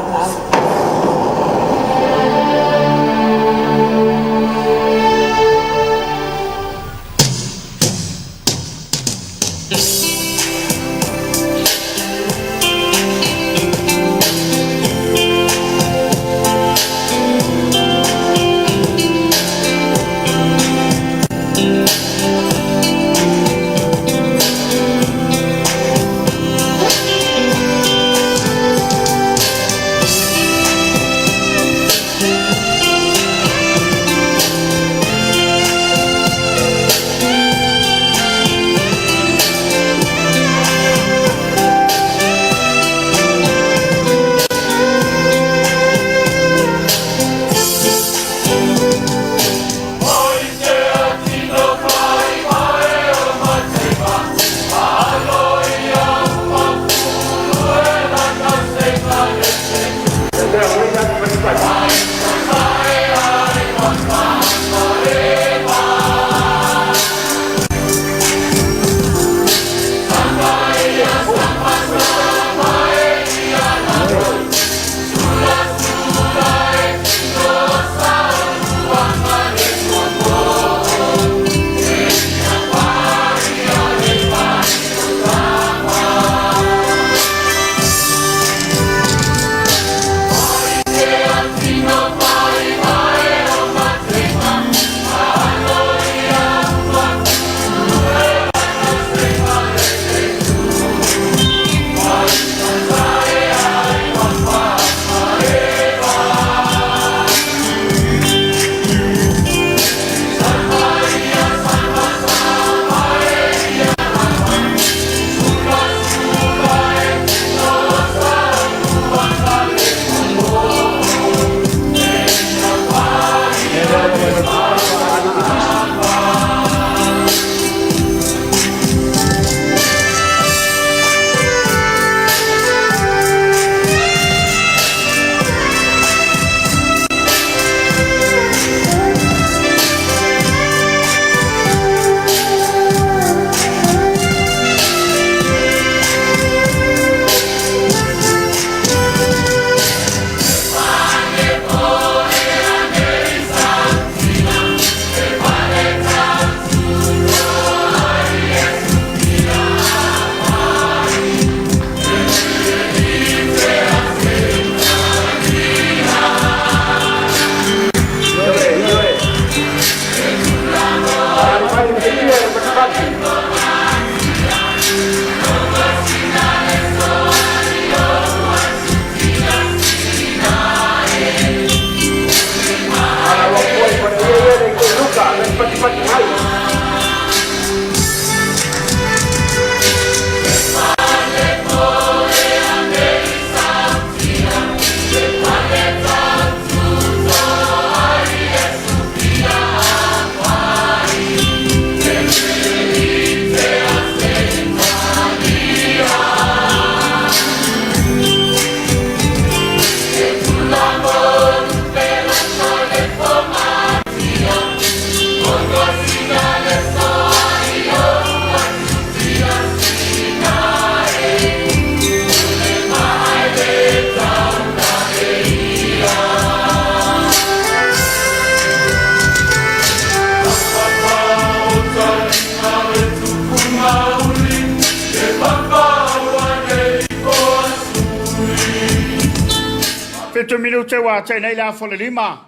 Fitu minute ua tea nei le afa o le lima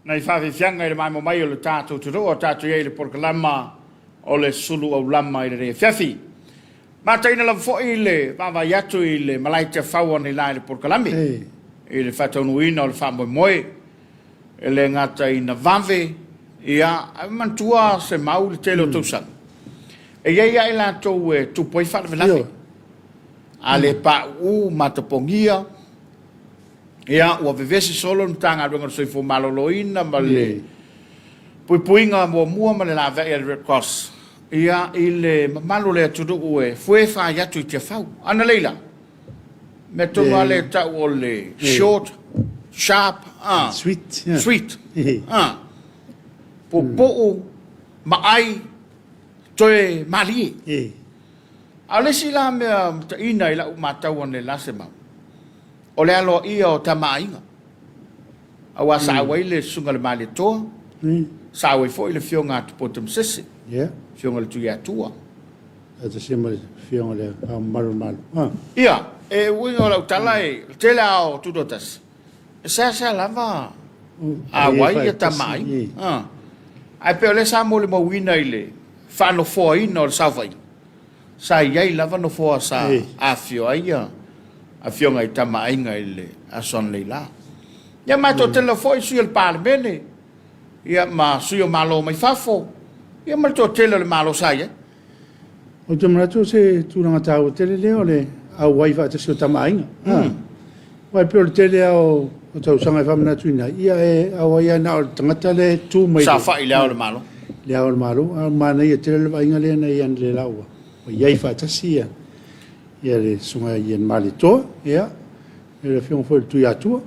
nai faafiafiaga i le maemo mai o le tatou tutu'u o tatou i ai i le polokalama o le sulu aulama i lenei afiafi. Mataina lava foi le vaavaai atu i le malae tiafau anilā i le polokalame i le faataunuuina o le faamoemoe. E le gata ina vave, ia, ae manatua se mau le tele o tausaga. E i ai lava i latou e tupu ai faalavelave. A le pauu matapogia, ia, ua vevesi solo le Matagaluega o le Soifua Maloloina ma le Puipuiga Muamua ma le Laveai a le Red Cross, ia, i le mamalu o le atunuu e fuefai atu i Tiafau. Ana leila, mea tonu lava lea e tau o le short, sharp, ah, Sweet. Sweet, ah, puupuu, maai, toe malie. A o le isi la mea mataina i lau matau analeila Semau, o le aloaia o tama aiga. Aua sa auai le Susuga i le Malietoa, sa auai foi le Afioga a Tupua Tamasese, Afioga i le Tuiatua. Faatasi ma le Afioga i le Ao Mamalu o le Malo. Ah. Ia, e uiga o lau tala, e tele lava o Tutoatasi, e seasea lava auai ia tama aiga. Ah. Ae pei o lea sa molimauina i le faanofoaina o le saofaiga, sa i ai lava nofoa sa afifio ai ia afioga i tama aiga i le Aso Analeila. Ia ma e toatele foi sui o le Palemene, ia ma sui o Malo mai fafo, ia ma le toatele o le Malo sa i ai. Ou te manatu o se tulaga taua tele lea o le auai faatasi o tama aiga. Aua e pei o le tele lava o tausaga e faamanatuina ai, ia e auai lava na o le tagata lea e tu mai. Saofai i le Ao o le Malo. Le Ao o le Malo. A manaia tele le vaaiga lea na i analeila ua i ai faatasi ia ia le Susuga ia Malietoa, ia le Afioga foi i le Tuiatua.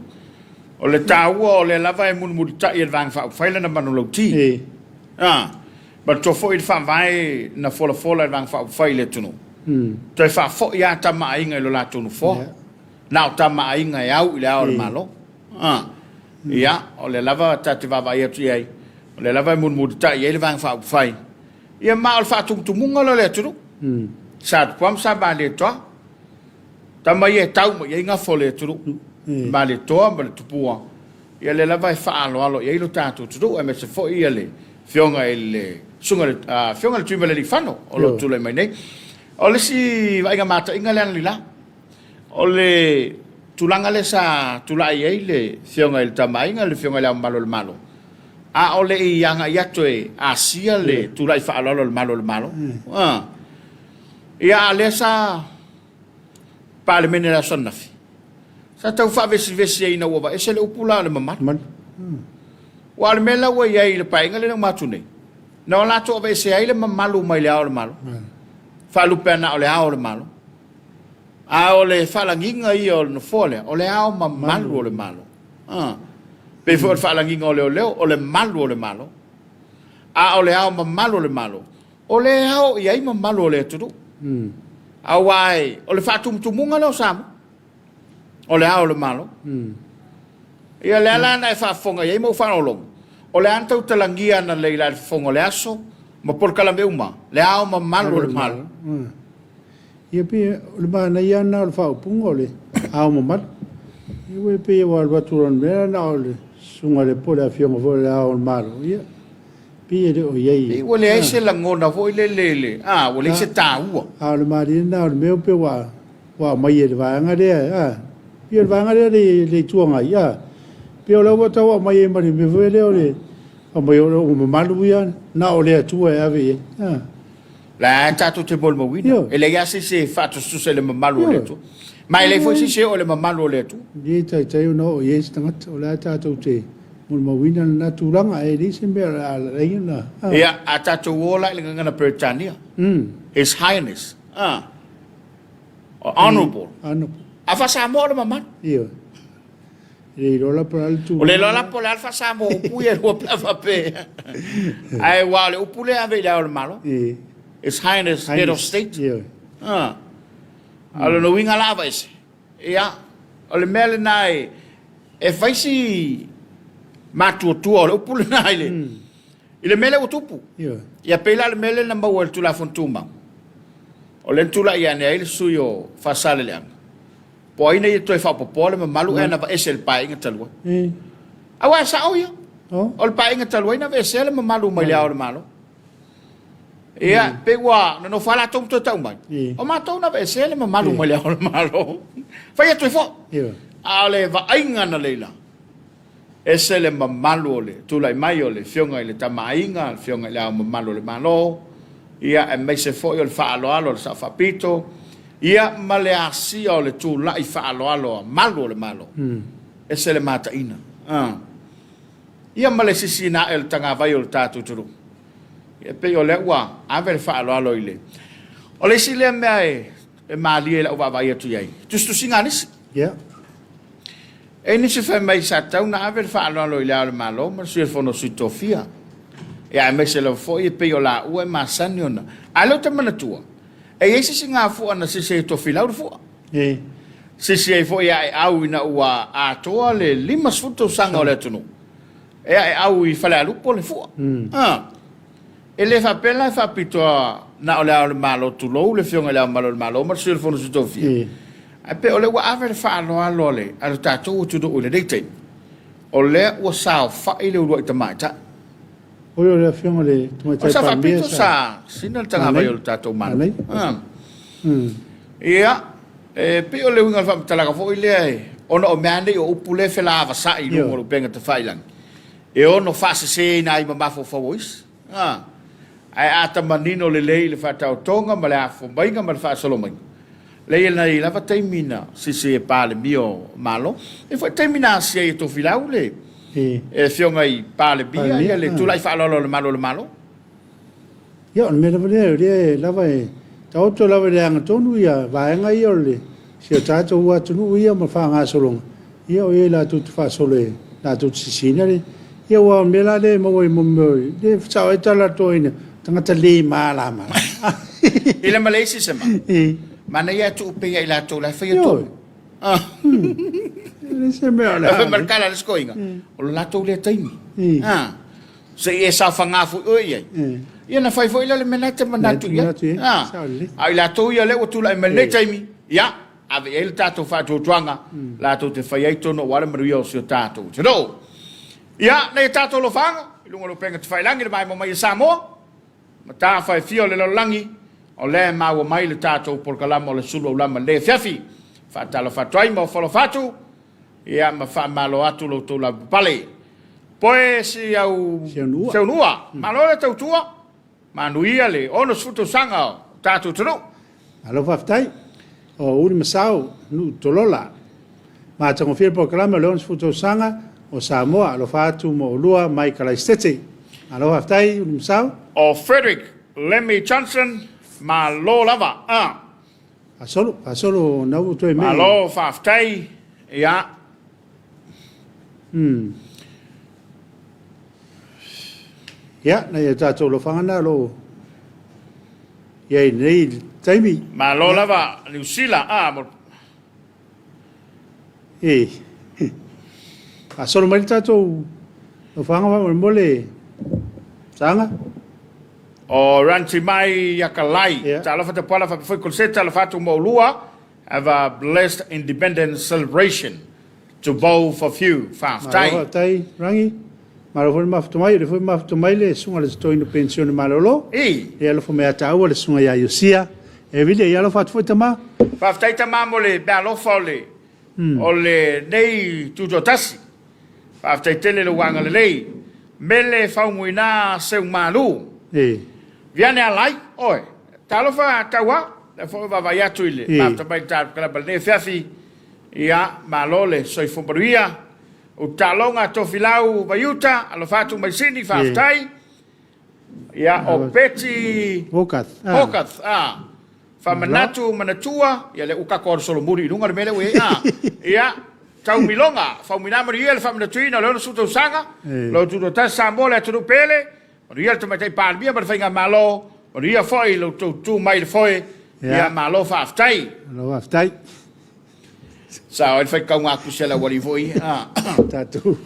O le taua o lea lava e mulimulitai e le Vaega Faaupufai lana manulauti. A, manatua foi le faavae na folafola e le Vaega Faaupufai i le atunuu, toe faafoi lava tama aiga i lo latou nofoa. Na o tama aiga e au i le Ao o le Malo. A, ia, o lea lava ta te vaavaai atu i ai, o lea lava e mulimulitai i ai le Vaega Faaupufai. Ia ma o le faatumutumuga lea o le atunuu. Sa Tupua ma sa Malietoa. Tama ia e tau mai i ai gafa o le atunuu. Malietoa ma le Tupua. Ia lea lava e faaaloalo i ai lo tatou atunuu aemaise foi ia le Afioga i le Susuga i le Afioga i le Tuimalealiifano o lo o tulai mai nei. O le isi vaaiga mataiga lea analeila, o le tulaga lea sa tulai ai le Afioga i le Tama a Aiga, le Afioga i Le Ao Mamalu o le Malo, a o le i agai atu e asia le tulai faaaloalo o le Malo o le Malo. Ia a o lea sa Palemene i le aso ananafi, sa tau faavesivesi ai ina ua aveese le upu la o le mamalu. Aua o le mea la ua i ai i le Paeaiga lea na uma atu nei, na o latou aveese ai le mamalu mai le Ao o le Malo, faalupe ana o le Ao o le Malo. A o le faalagiga ia o le Nofoa lea, o le Ao Mamalu o le Malo. Pei foi o le faalagiga o leoleo, o le malu o le Malo. A o le Ao Mamalu o le Malo, o lea e ao i ai mamalu o le atunuu. Aua o le faatumutumuga lea o Samoa, o le Ao o le Malo. Ia lea la na e faafofoga i ai ma ou faalogologo, o le a na tautalagia analeila i le fofoga o le aso ma polokalame uma, le Ao Mamalu o le Malo. Ia pei o le manaia lena o le faaupuga o le Ao Mamalu. Ia ua pei ua alu atu lona mea na o le susuga i le po o le afioga foi o le Ao o le Malo. Ia pei e le o i ai. Pei ua leai se lagona foi lele i le, a, ua leai se taua. A o le malie lena o le mea pei ua ua aumai e le vaega lea, a, pei o le vaega lea le le Itu Agai, a, pei o la ua tau aumai ai ma le mea foi lea o le aumai o le mamalu ia na o le Atua e ave i ai. A. La e tatou te molimauina, e leai lava se isi e faatusatusa i le mamalu o le Atua. Ma e leai foi se isi e oo i le mamalu o le Atua. E le taitai ona oo i ai se tagata, o la e tatou te molimauina lena tulaga, e leai se mea o le a leai ona... Ia, a tatou o la i le gagana Peretania, His Highness, Honourable, a faa-Samoa o le mamalu. Ioe. E le iloa la po o le a le tulaga. O le iloa la po o le a le faa-Samoa o upu ia e lua pe a faapea. Ae aua o le upu lea e ave i le Ao o le Malo. His Highness Head of State. Ioe. A o lona uiga la aveese, ia, o le mea lena e, e fai si matuatua o le upu lena i le, i le mea lea ua tupu. Ioe. Ia pei la o le mea lea na maua i le Tulafono Tumau, o lea na tulai ane ai le sui usufono o Faasaleleaga, Po o ai na ia toe faaopoopoa le mamalu ea na aveese i le Paeaiga talu ai. Aua e sao ia. O le Paeaiga talu ai na aveesea le mamalu mai le Ao o le Malo. Ia, pei ua nonofo lava latou ma toe tau mai, o matou na aveesea le mamalu mai le Ao o le Malo. Fai atu ai foi. A o le vaaiga analeila, Ese le mamalu o le tulai mai o le Afioga i le Tama a Aiga, le Afioga i Le Ao Mamalu o le Malo, ia, aemaise foi o le faaaloalo a le Sao Faapito, ia, ma le asia o le tulai faaaloalo a Malu o le Malo. Ese le mataina. A. Ia ma le sisina ae o le tagavai o le tatou atunuu. Ia, e pei o lea ua ave le faaaloalo i le... O le isi lea mea e, e malie i lau vaavaai atu i ai, tusitusiga a nisi. Ia. E i ai nisi fai mai sa tatau ona ave le faaaloalo i Le Ao o le Malo ma le Sui o le Fono a Sui Tofia, ia aemaise lava foi e pei o laua e masani ona... A o lea ou te manatua, e i ai se isi gafua na sisi ai e Tofilau le fua. E. Sisi ai foi Aeau ina ua atoa le 50 tausaga o le atunuu, e Aeau i Falealupo le fua. A. E le faapea la e faapitoa na o Le Ao o le Malo, tulou le Afioga i Le Ao Mamalu o le Malo ma le Sui o le Fono a Sui Tofia, ae pei o lea ua ave le faaaloalo a le a le tatou atunuu i lenei taimi, o lea ua saofai le uluai tamaitai. Oi o le Afioga i le Tamaitai O sa Palemia faapito sa sina le tagavai o le tatou Malo. Ia, e pei o le uiga o le faamatalaga foi lea, ona o mea lava nei o upu lea e felavasai i luga o le upega tafailagi, e ono faaseseina ai ma mafaufau o isi. A, ae a ta manino lelei i le faataotoga ma le afofomaiga ma le faasolo maiga, leai e i ai lava taimi na sese e Palemia o Malo. E i ai foi taimi na asia ai e Tofilau le e Afioga i Palemia ia le tulai faaaloalo o le Malu o le Malo. Ia, o le mea lava lea, o lea lava e taoto lava i le agatonu ia vaega ia o le si o tatou atunuu ia ma faagasologa, ia o i ai latou te faasolo e latou te sisiina le, ia aua o le mea la lea e maua i mo mea lea e sao ai tala a le toeaina, tagata le malamalama. I le ma le isi sema, manaia ae tuu pea ia i latou la e faia tonu. E le se mea o le a. Fai ma le tala a le isi toeaina, o le latou lea taimi. Se i e saofaga foi oe i ai. Ia ona fai foi lea o le mea lena e te manatu i ai. A o i latou ia o lea ua tulai mai i lenei taimi, ia, ave i ai le tatou faatuatuaga latou te fai ai tonu aua le manuia o si o tatou atunuu. Ia, nai a tatou alofaga i luga o le upega tafailagi i le maimoa mai a Samoa, Mataafa e fia o le lalolagi, o lea e maua mai le tatou polokalama o le Sulu Aulama i lenei afiafi. Faatalofa atu ai ma ofo alofa atu, ia ma faamalo atu lo outou lavapapale. Poe si au Seunua, malo le tautua, manuia le 60 tausaga o tatou atunuu. Malo faafetai. O Uli Masao, nuu Tolola. Matagofie le polokalame o le 60 tausaga o Samoa. Alofa atu mo oulua mai Kalaisete. Malo faafetai Uli Masao. O Frederick Lemmy Johnson, malo lava a. Faasolo, faasolo na ua toe mei. Malo faafetai, ia. Ia, nai a tatou alofaga na o lo o i ai i lenei taimi. Malo lava Niu Sila a. Mo. E faasolo mai le tatou alofaga faamolemole Saga. O Ranti mai ia Kalai. Yeah. Talofa Tapuala faapea foi Koleseta alofa atu mo oulua. Have a blessed independence celebration to both of you. Faafetai. Malo faafetai Rangi. Malo foi le mafuta mai, o lea foi mafuta mai le susuga i le totoina penisione malolo. I. E alofa mai ia taua le susuga ia Iosia. Evili, ia alofa atu foi tama. Faafetai tama mo le meaalofa o le o lenei tutoatasi. Faafetai tele lou agalelei. Mele Faumuina Seumalu. E. Viane Alai, oe. Talofa Taua, lea foi ua vaavaai atu i le mafuta mai i le talukalaba i lenei afiafi. Ia, malo le soifua manuia. Utaloga Tofilau Vaiuta, alofa atu mai Sini, faafetai. Ia, o Betty Hogarth, Hogarth, ah. Faamanatu manatua, ia lea ua tatou alu solomuli i luga le mea lea ua i ai, ah. Ia, Taumiloga, Faumuina manuia le faamanatuina o le 60 tausaga, lo Tutoatasi Samoa le atunuu pele, manuia le Tamaitai Palemia ma le Faigamalo, manuia foi lo outou tu mai i le foe, ia malo faafetai. Malo faafetai. Sao ai le faitauga a tusi a le aualii foi ia. Tatou.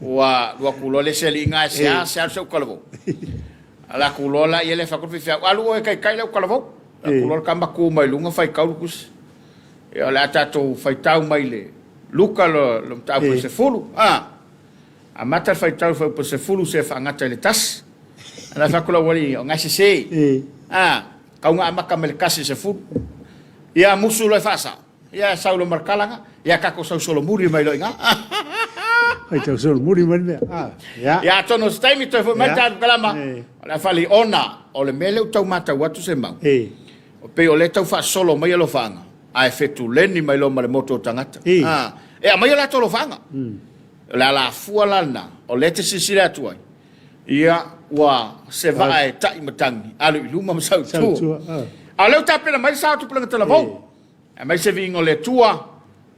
Ua alu atu loa le isi alii ina e sea sea alu si au talavou. Ala atu loa la ia le fai atu le faifeau, alu oe e taitai lau talavou. Alu atu loa le tama tu mai luga faitau le tusi. Ia o le a tatou faitau mai le Luka le mataupu e 10. A. Amata le faitau i le fuaiupu e 10 seia faagata i le 1. Ala fai atu le aualii, o na e sese. A. Tau na amata mai le 1 i le 10. Ia musu loa e faasao. Ia sau loa ma le tala na. Ia tatou sau solomuli mai loa i ina. Faitau solomuli mai le mea. Ah, ia. Ia, atonu o se taimi toe foi mai le Ia. tatou kalama, E. o le a fali ona o le mea lea ua tau matau atu Semau. E. Pei o lea e tau faasolo mai alofaaga, ae fetuleni mai loa ma le moto o tagata. E. Ah, e aumai o latou alofaaga. O le alafua la lena, o lea e te silasila atu ai, ia, ua se vaa e tai matagi, alu i luma ma sau i Sau tua. i tua, ah. A o lea ua tapena mai le sao o Tupulaga Talavou. E. Aemaise viiga o le Atua,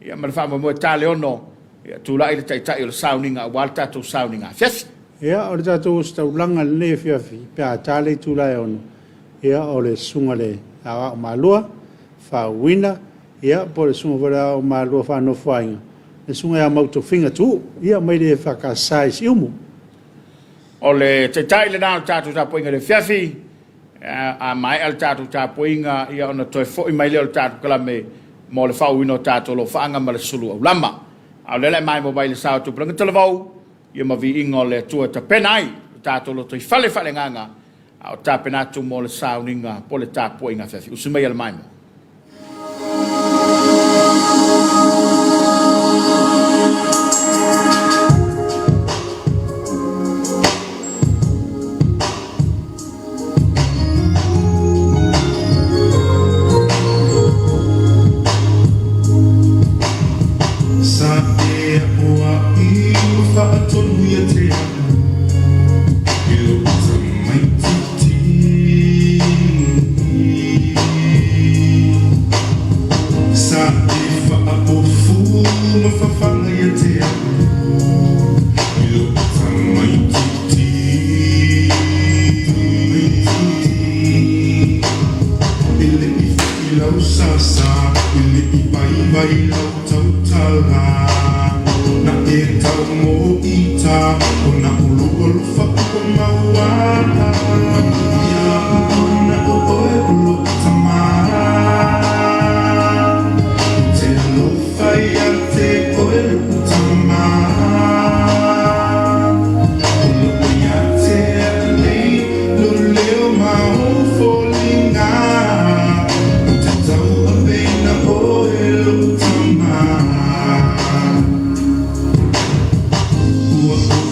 ia ma le faamoemoe ta le ono, ia tulai le Taitai o le sauniga aua le tatou sauniga afiafi. Ia, o le tatou ositaulaga i lenei afiafi, pe a ta le itula e ono, ia, o le Susuga i le Aoao Malua, Faauuina, ia, po o le Susuga foi i le Aoao Malua Faanofoaiga, le Susuga ia Mautofiga Tuuu, ia, mai le EFKS i Siumu. O le Taitai lena o le tatou tapuaiga i le afiafi, a maea le tatou tapuaiga, ia ona toe foi mai lea o le tatou kalame mo le faauuina o tatou alofaaga ma le sulu aulama. A o lea o le a maimoa mai le sao o Tupulaga Talavou, ia ma viiga o le Atua e tapena ai lo tatou lotoifale faaleagaga, a o tapena atu mo le sauniga po o le tapuaiga afiafi. Usu mai a le maimoa. Sa e aʻoaʻi ma faatonu ia te au i lou tamaitiiti. Sa e faaofu ma fafaga ia te au i lou tamaitiiti. E le i foi lau sasa, e le i vaivai lau tautala, na e tau mo ita, ona o lou alofa ua maua. Manuia ona o oe o lou tama, ou te alofa ia te oe lou tama. O loo ia te au nei lou leo ma ou foliga, ou te tauaveina oe lou tama. Ua ou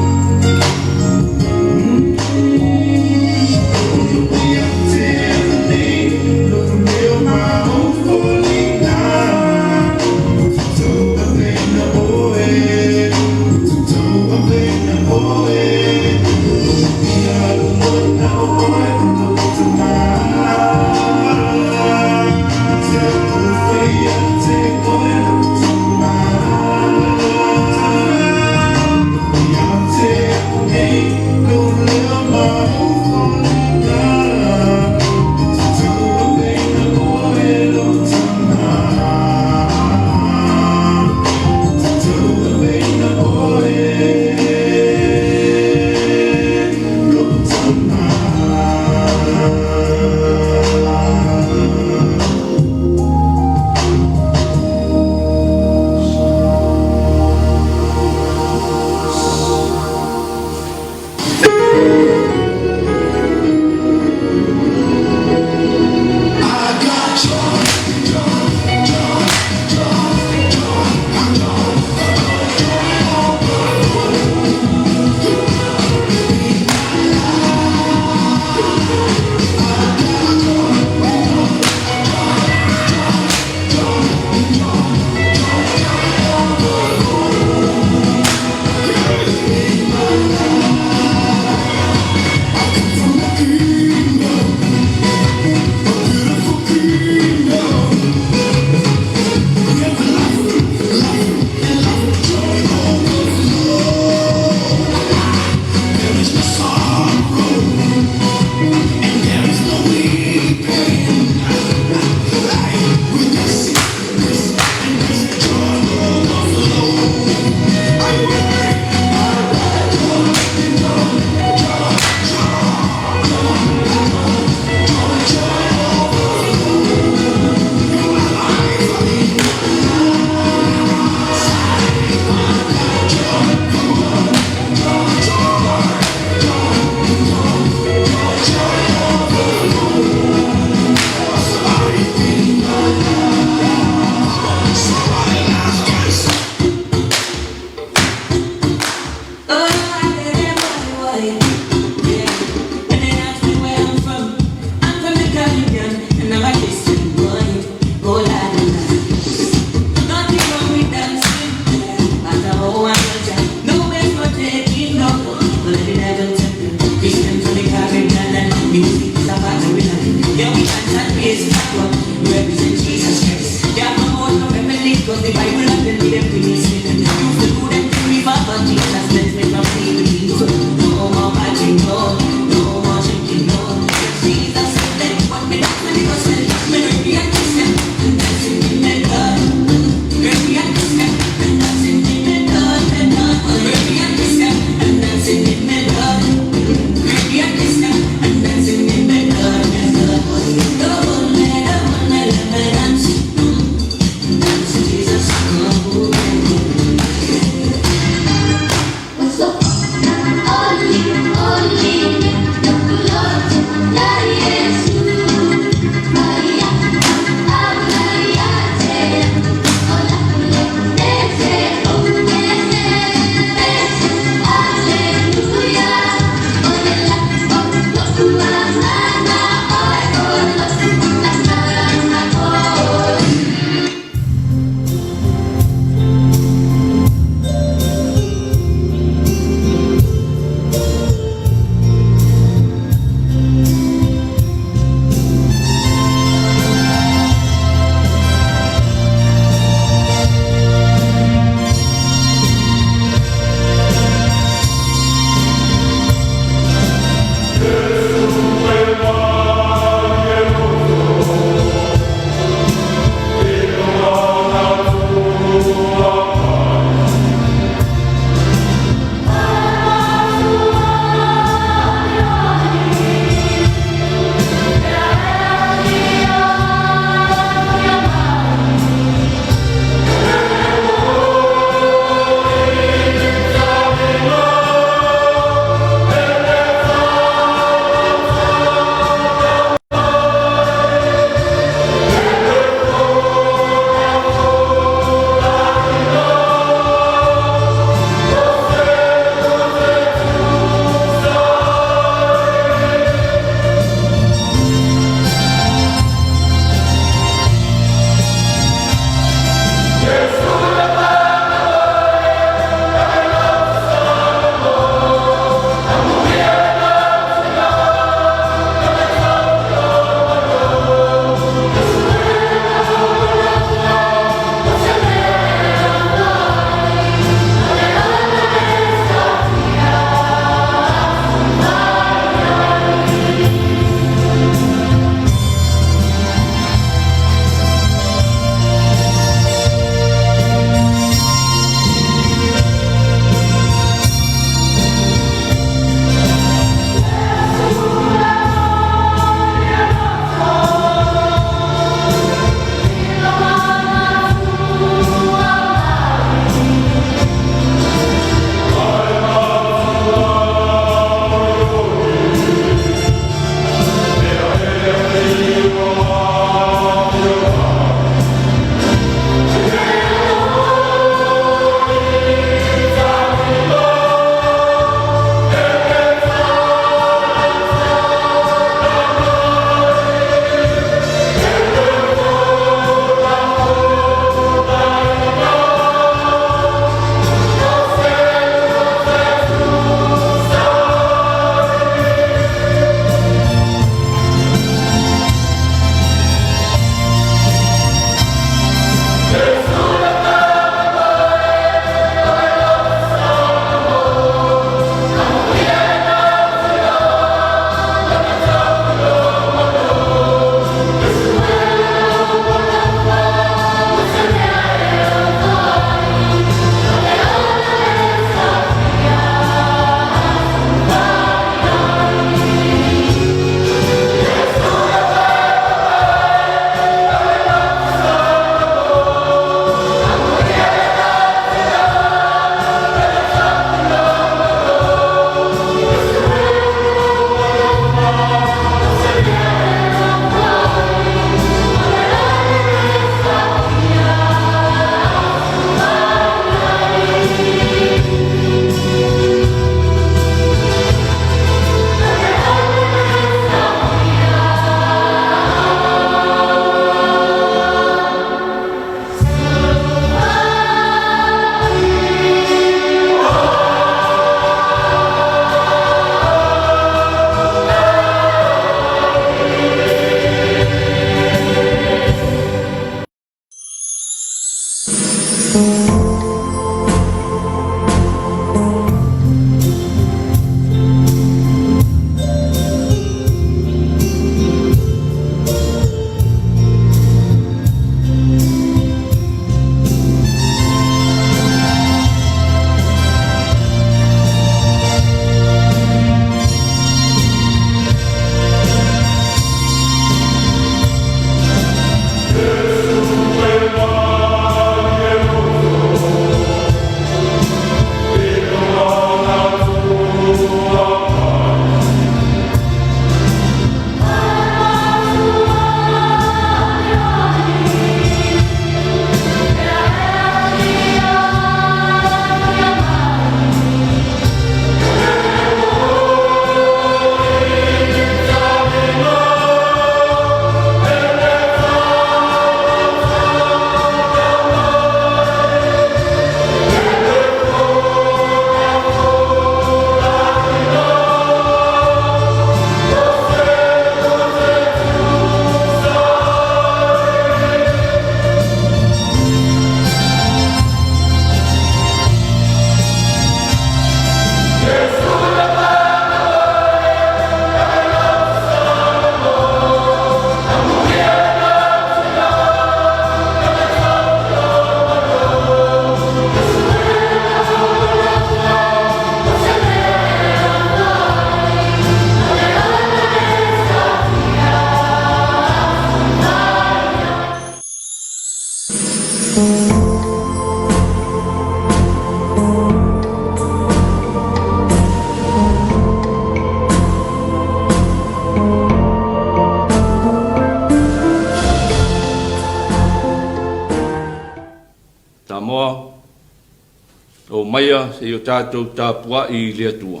Omaia se i o tatou tapuai i le Atua.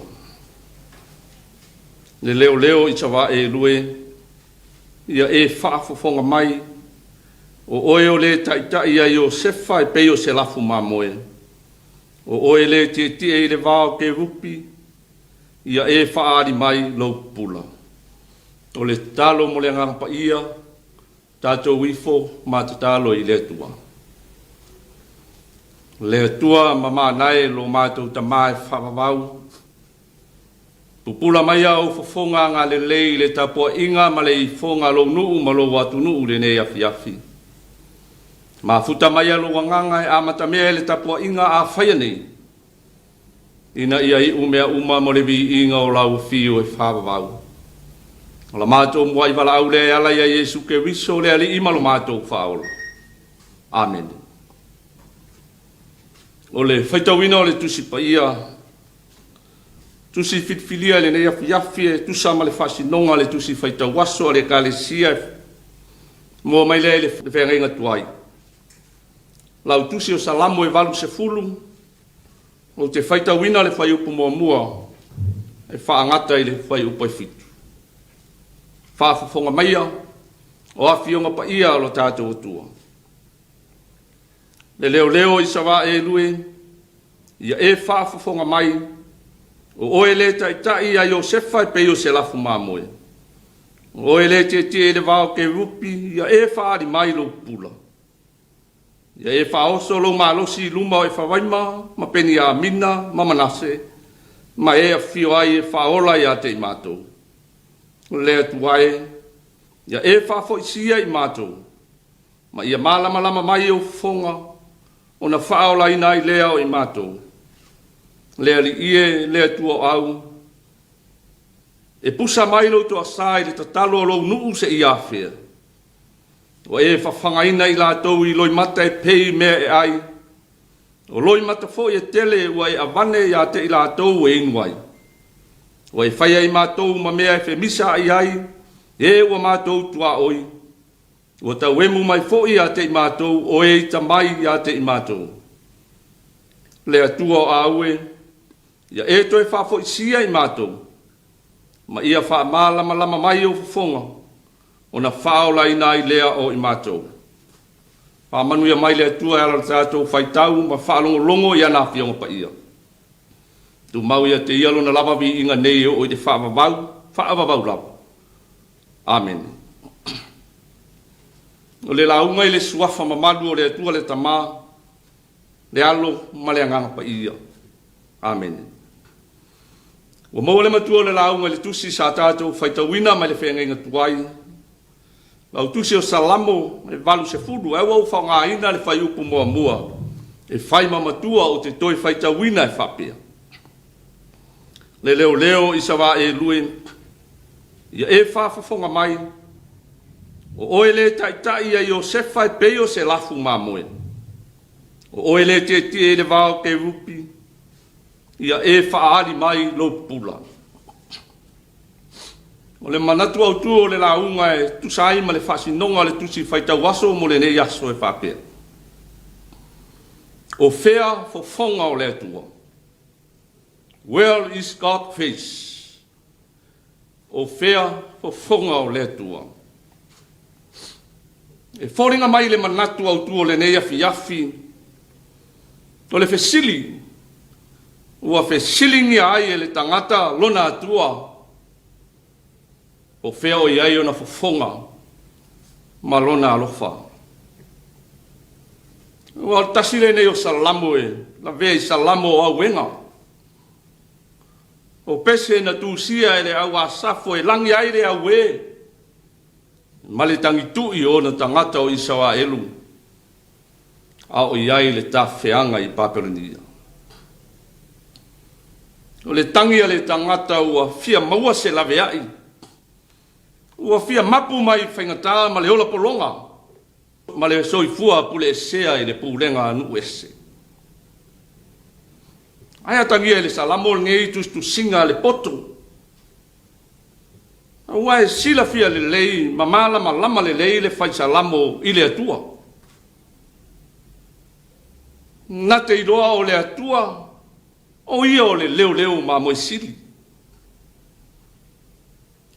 Le leoleo i Savae lue, ia e faafofoga mai, o oe o le taitai ia Iosefa e pei o se lafu mamoe. O oe le tietie i le va o Kerupi, ia e faaali mai lou pupula. O le tatalo mo le Agaga Paia, tatou ifo ma tatalo i le Atua. Le Atua ma manae lo matou Tama e faavavau, pupula maia ou fofoga agalelei i le tapuaiga ma le ifoga a lou nuu ma lou atunuu i lenei afiafi. Mafuta maia lou agaga e amatamea i le tapuaiga a faia nei, ina ia iu mea uma mo le viiga o lau afio e faavavau. O la matou muai valaau lea e ala ia Iesu Keriso le Alii ma lo matou Faaola. Amene. O le faitauina o le Tusi Paia, Tusi filifilia i lenei afiafi e tusa ma le faasinoga a le Tusi Faitau Aso a le Ekalesia e mua mai lea i le feagaiga tuai. Lau Tusi o Salamo e 80, ou te faitauina le fuaiupu muamua e faagata i le fuaiupu e 7. Faafofoga maia o afioga paia o lo tatou Atua. Le leoleo i Savaelue, ia e faafofoga mai, o oe le taitai ia Iosefa e pei o se lafu mamoe. O oe le tietie i le va o Kerupi, ia e faaali mai lou pupula. Ia e faaoso lou malosi i luma o Efaraima ma Peniamina ma Manase, ma e afifio ai e faaola ia te i matou. Le Atua e, ia e faafoisia i matou, ma ia malamalama mai ou fofoga, ona faaolaina ai lea o i matou. Le Alii e, le Atua o au, e pusa mai lou toasa i le tatalo a lou nuu seia afea. Ua e fafagaina i latou i loimata e pei i mea e ai, o loimata foi e tele ua e avane ia te i latou e inu ai. Ua e faia i matou ma mea e femisa ai ai e ua matou tuaoi, ua tauemu mai foi ia te i matou o e ita mai ia te i matou. Le Atua o Aue, ia e toe faafoisia i matou, ma ia faamalamalama mai ou fofoga, ona faaolaina ai lea o i matou. Faamanuia mai le Atua e ala i le tatou faitau ma faalogologo i ana Afioga Paia. Tumau ia te Ia Lona lava viiga nei e oo i le faavavau, faavavau lava. Amene. O le lauga i le Suafa mamalu o le Atua le Tama, le Alo ma le Agaga Paia. Amene. Ua maua le matua o le lauga i le tusi sa tatou faitauina mai le feagaiga tuai, lau tusi o Salamo e 80, ae ua ou faaaogaina le fuaiupu muamua e fai ma matua ou te toe faitauina e faapea, Le leoleo i Savaelue, ia e faafofoga mai, o oe le taitai ia Iosefa e pei o se lafu mamoe, o oe le tietie i le va o Kerupi, ia e faaali mai lou pupula. O le manatu autu o le lauga e tusa ai ma le faasinoga o le tusi faitau aso mo lenei aso e faapea, O fea fofoga o le Atua? Where is God face? O fea fofoga o le Atua? E foliga mai le manatu autu o lenei afiafi, o le fesili ua fesiligia ai e le tagata lona Atua, o fea o i ai ona fofoga ma lona alofa. Ua o le tasi lenei o Salamo e lavea i Salamo o Auega. O pese na tusia e le au Asafo e lagi ai le auē ma le tagitu'i o ona tagata o Isaraelu a o i ai le tafeaga i Papelonia. O le tagi a le tagata ua fia maua se laveai, ua fia mapu mai faigata ma le ola pologa, ma le soifua puleesea i le pulega a nuu ese. Ae atagia i le Salamo lenei tusitusiga a le poto, aua e silafia lelei ma malamalama lelei le fai Salamo i le Atua. Na te iloa o le Atua O ia o le leoleo mamoe sili.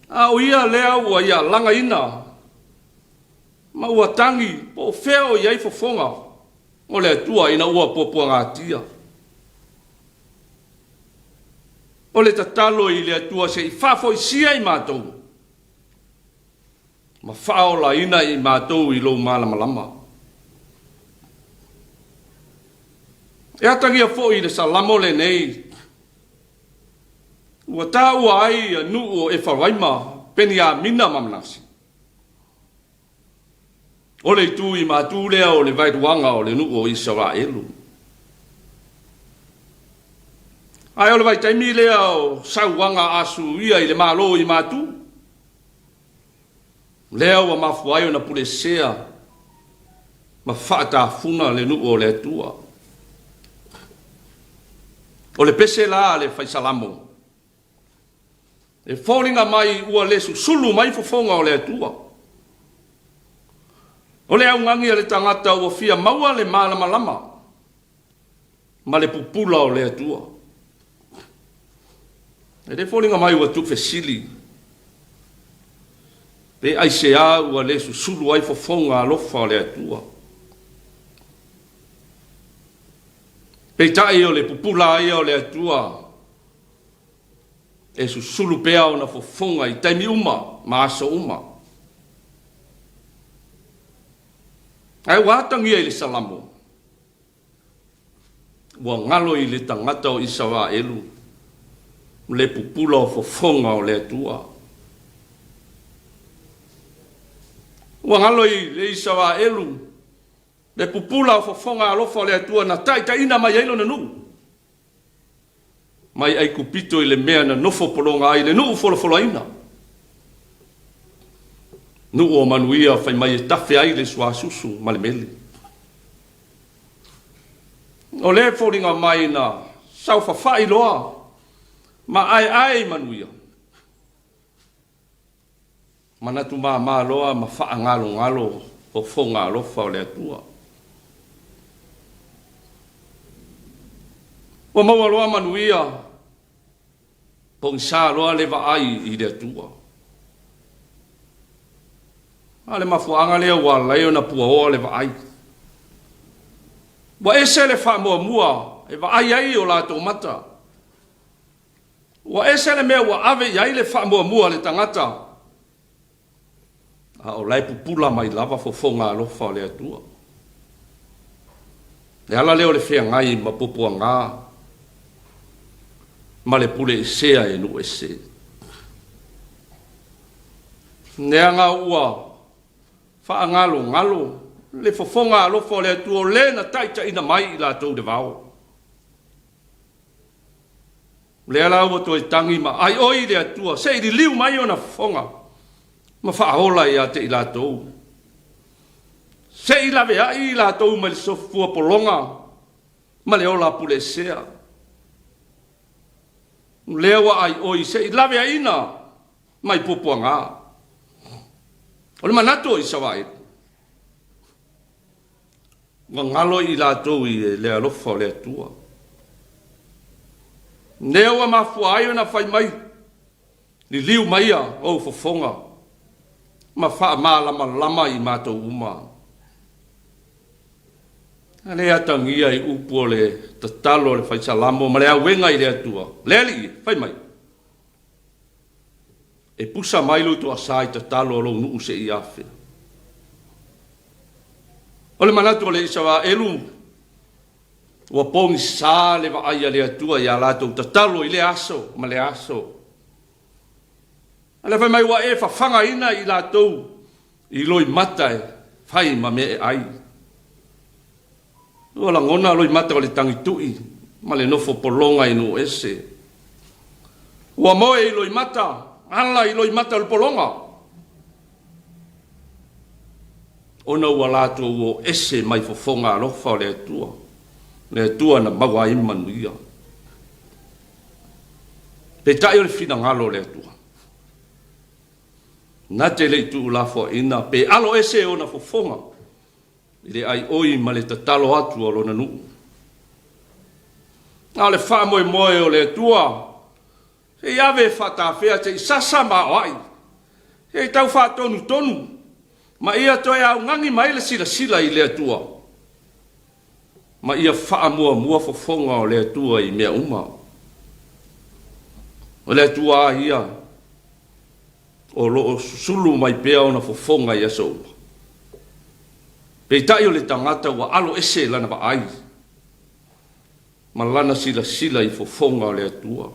A o ia lea ua ia lagaina ma ua tagi po o fea o i ai fofoga o le Atua ina ua puapuagatia. O le tatalo i le Atua se i faafoisia i matou ma faaolaina i matou i lou malamalama. E atagia foi i le Salamo lenei ua taua ai ia nuu o Efaraima, Peniamina ma Manase. O le itu i matu lea o le vaeluaga o le nuu o Isaraelu. Ae o le vaitaimi lea o sauaga a Asuria i le Malo i matu, lea ua mafua ai ona pulesea ma faatafuna le nuu o le Atua. O le pese la a le Fai Salamo, e foliga mai ua le susulu mai fofoga o le Atua. O le augani a le tagata ua fia maua le malamalama ma le pupula o le Atua. E le foliga mai ua tuufesili pe aisea ua le susulu ai fofoga alofa o le Atua. Peitai o le pupula ia o le Atua e susulu pea ona fofoga i taimi uma ma aso uma. Ae ua atagia i le Salamo, ua galo i le tagata o Isaraelu le pupula o fofoga o le Atua. Ua galo i le Isaraelu le pupula o fofoga alofa o le Atua na taitaiina mai ai lona nuu mai Aikupito i le mea na nofo pologa ai le nuu folafolaina, nuu o manuia fai mai e tafe ai le suasusu ma le meli. O lea e foliga mai na saofafai loa ma aeae i manuia. Manatu mama loa ma faagalogalo fofoga alofa o le Atua. Ua maua loa manuia, pogisa loa le vaai i le Atua. A o le mafuaaga lea ua ala ai ona puaoa le vaai. Ua ese le faamuamua e vaai ai o latou mata. Ua ese le mea ua ave i ai le faamuamua a le tagata, a o la e pupula mai lava fofoga alofa o le Atua. Le ala lea o le feagai ma puapuaga ma le pule esea e nuu ese. Leaga ua faagalogalo le fofoga alofa o le Atua o le na taitaiina mai i latou i le vao. O lea la ua toe tagi ma aioi le Atua se i liliu mai ona fofoga ma faaola ia te i latou. Se i laveai i latou mai le sofua pologa ma le ola puleesea. O lea ua aioi se i laveaiina mai puapuaga. O le manatu o Isaraelu, Ua galo i latou i le alofa o le Atua. Lea ua mafua ai ona fai mai, Liliu maia ou fofoga ma faamalamalama i matou uma. A le atagia i upu o le tatalo a le Fai Salamo ma le auega i le Atua, le Alii, fai mai, E pusa mai lou toasa i tatalo a lou nuu seia afea. O le manatu o le Isaraelu, ua pogisa le vaai a le Atua iā latou tatalo i lea aso ma lea aso. A lea fai mai ua e fafagaina i latou i loimata e fai ma mea e ai. Ua lagona loimata o le tagitui ma le nofo pologa i nuu ese. Ua moe i loimata, ala i loimata o le pologa, ona ua latou o ese mai fofoga alofa o le Atua, le Atua na maua ai manuia. Peitai o le finagalo o le Atua, na te le i tuulafoaina pe alo ese ona fofoga i le aioi ma le tatalo atu a lona nuu. A o le faamoemoe o le Atua, se i ave e faatafea se i sasa ma aoai, se i tau faatonutonu, ma ia toe augani mai le silasila i le Atua, ma ia faamuamua fofoga o le Atua i mea uma. O le Atua a ia o lo o susulu mai pea ona fofoga i aso uma. Peitai o le tagata ua alo ese lana vaai ma lana silasila i fofoga o le Atua.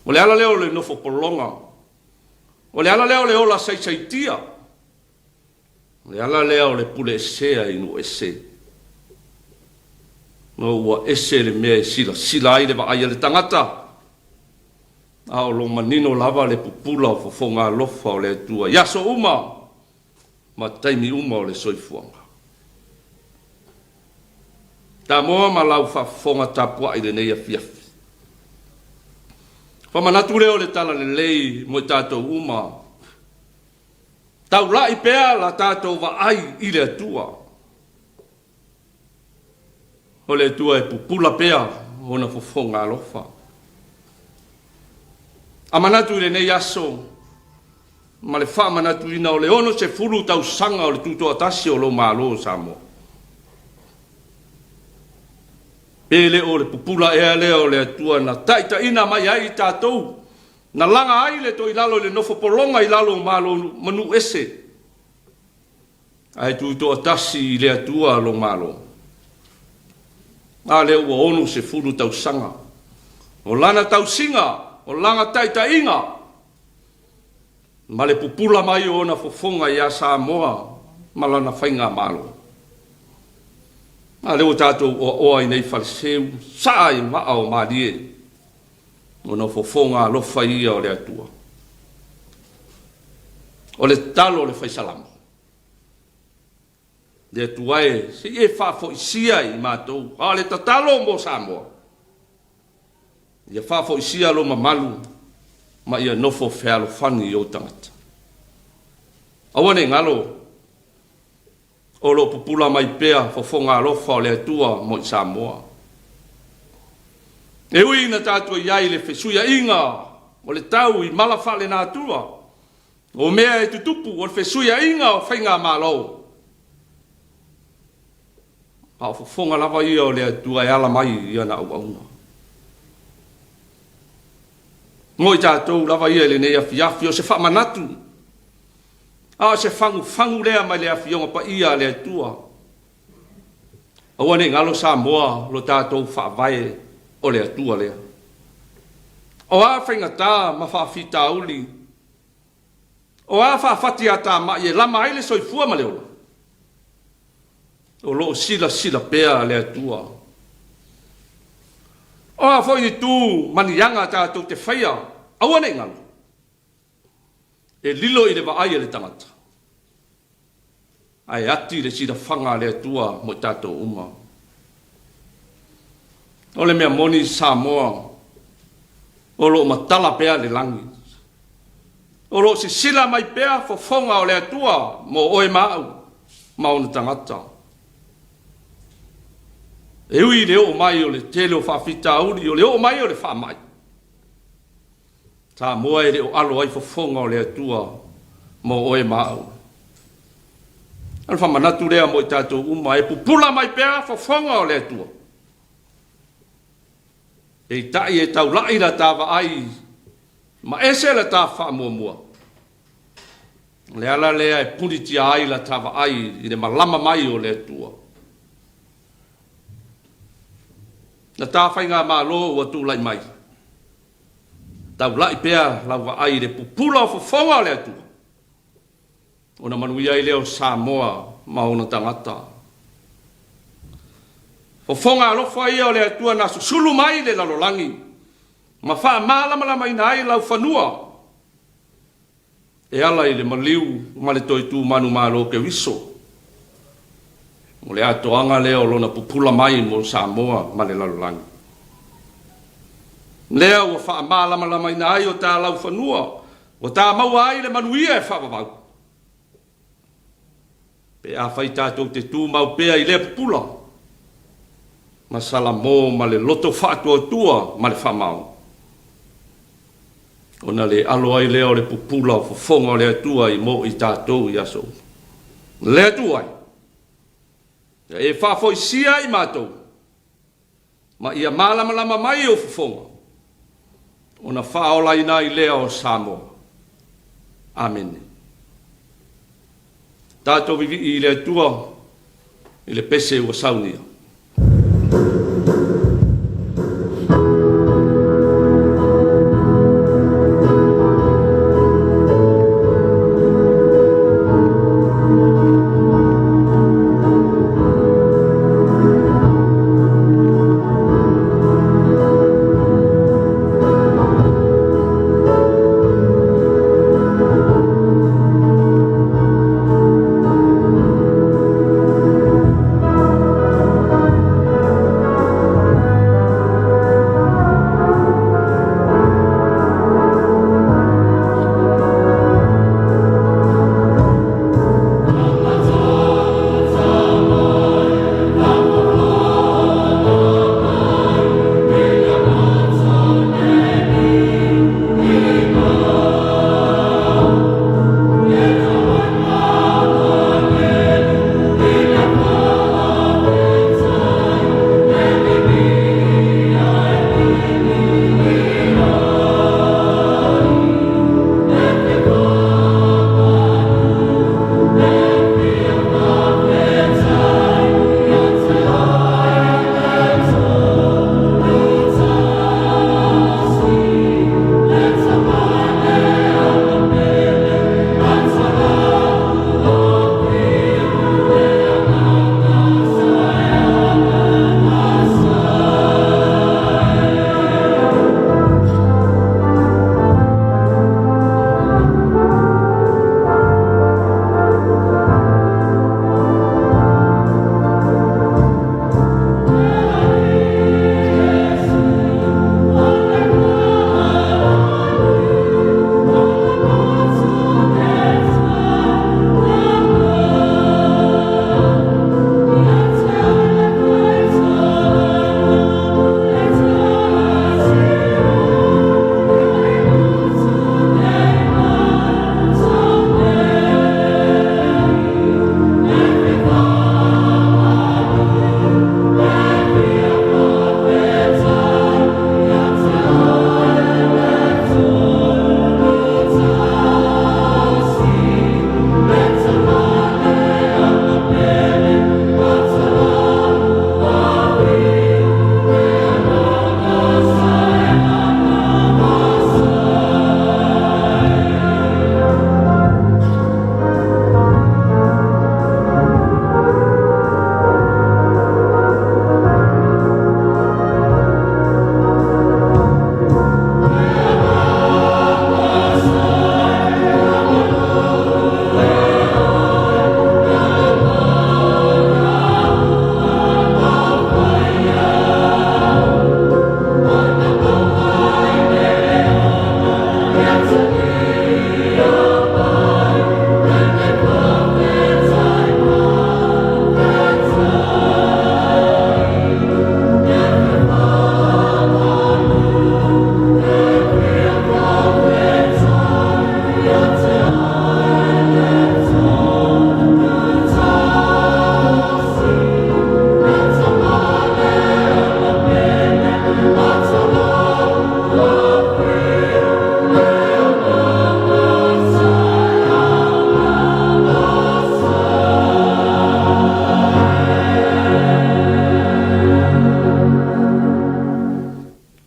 O le ala lea o le nofo pologa. O le ala lea o le ola saisaitia. O le ala lea o le pule esea i nuu ese. Ma ua ese le mea e silasila ai le vaai a le tagata, a o lo manino lava le pupula o fofoga alofa o le Atua i aso uma ma taimi uma o le soifuaga. Samoa ma lau faafofoga tapuai i lenei afiafi. Famanatu lea o le Talalelei mo i tatou uma. Taulai pea la tatou vaai i le Atua. O le Atua e pupula pea ona fofoga alofa. A manatu i lenei aso ma le faamanatuina o le 60 tausaga o le Tutoatasi o lou Malo o Samoa, pe le o le pupula ea lea o le Atua na taitaiina mai ai i tatou, na laga ai le toilalo i le nofo pologa i lalo o Malo ma nuu ese, Ae tutoatasi i le Atua lou Malo. A lea ua 60 tausaga o lana tausiga, o lana taitaiga, ma le pupula mai o ona fofoga ia Samoa ma lana faigamalo. A lea ua tatou oaoa i nei faleseu, saa i maa o malie, ona o fofoga alofa ia o le Atua. O le tatalo a le Fai Salamo, Le Atua e, se i e faafoisia i matou, a o le tatalo mo Samoa, ia faafoisia lou mamalu ma ia nofo fealofani i ou tagata. Aua ne i galo, O lo o pupula mai pea fofoga alofa o le Atua mo i Samoa. E ui ina tatou i ai i le fesuiaiga o le tau i mala faalenatura, o mea e tutupu o le fesuiaiga o faigamalo, a o fofoga lava ia o le Atua e ala mai i ana auauna. Mo i tatou lava ia i lenei afiafi, o se faamanatu A o se fagufagu lea mai le Afioga Paia a le Atua. Aua ne i galo Samoa lo tatou Faavae o le Atua lea. O a faigata ma faafitauli, o a faafatiatamai e lama ai le soifua ma le ola, o lo o silasila pea le Atua. O a foi ni tu ma ni aga tatou te faia, aua ne i galo. E lilo i le vaai a le tagata, ae ati le silafaga a le Atua mo i tatou uma. O le mea moni Samoa, o lo o matala pea le lagi. O lo o sisila mai pea fofoga o le Atua mo oe ma au ma ona tagata. E ui i le oo mai o le tele o faafitauli, o le oo mai o le faamai, Samoa e le o alo ai fofoga o le Atua mo oe ma au. O le faamanatu lea mo i tatou uma, e pupula mai pea fofoga o le Atua. Peitai e taulai la ta vaai ma ese la ta faamuamua. O le ala lea e pulitia ai la ta vaai i le malama mai o le Atua. Na ta faigamalo ua tulai mai. Taulai pea lau vaai i le pupula o fofoga o le Atua, ona manuia ai lea o Samoa ma ona tagata. Fofoga alofa ia o le Atua na susulu mai le lalolagi ma faamalamalamaina ai lau fanua E ala i le maliu ma le toe tu manumalo o Keriso, o le atoaga lea o lona pupula mai mo Samoa ma le lalolagi. Lea ua faamalamalamaina ai o ta laufanua, ua ta maua ai le manuia e faavavau. Pe afai tatou te tumau pea i lea pupula. ma Salamo ma le loto faatuatua ma le faamaoni, ona le alo ai lea o le pupula o fofoga o le Atua i mo i tatou i aso uma. Le Atua e, ia e faafoisia i matou, ma ia malamalama mai ou fofoga, ona faaolaina ai lea o Samoa. Amene. Tatou vivii i le Atua i le pese ua saunia.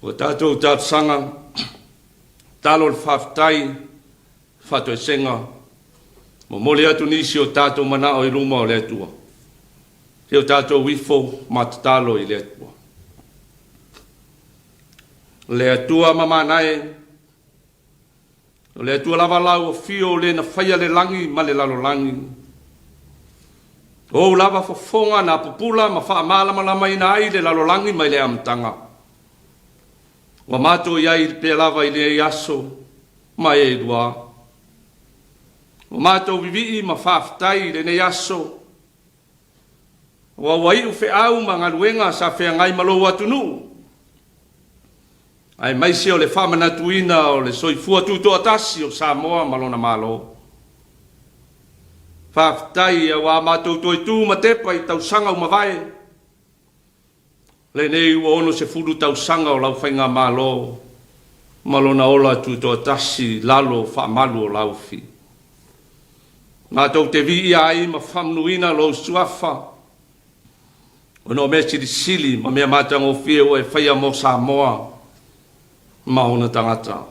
Ua tatou talosaga, talo le faafetai, faatoesega, momoli atu nisi o tatou manao i luma o le Atua. Se o tatou ifo ma tatalo i le Atua. Le Atua mamana e, O le Atua lava lau afio o le na faia le lagi ma le lalolagi. O ou lava fofoga na pupula ma faamalamalamaina ai le lalolagi mai le amataga. Ua matou i ai pea lava i lenei aso ma e lua. Ua matou vivii ma faafetai i lenei aso. Aua ua iu feau ma galuega sa feagai ma lou atunuu, aemaise o le faamanatuina o le soifua tutoatasi o Samoa ma lona Malo. Faafetai aua matou toe tu ma tepa i tausaga ua mavae, lenei ua 60 tausaga o lau Faigamalo ma lona ola tutoatasi i lalo o faamalu o laufi. Matou te viia ai ma faamanuina lou suafa ona o mea silisili ma mea matagofie ua e faia mo Samoa ma ona tagata.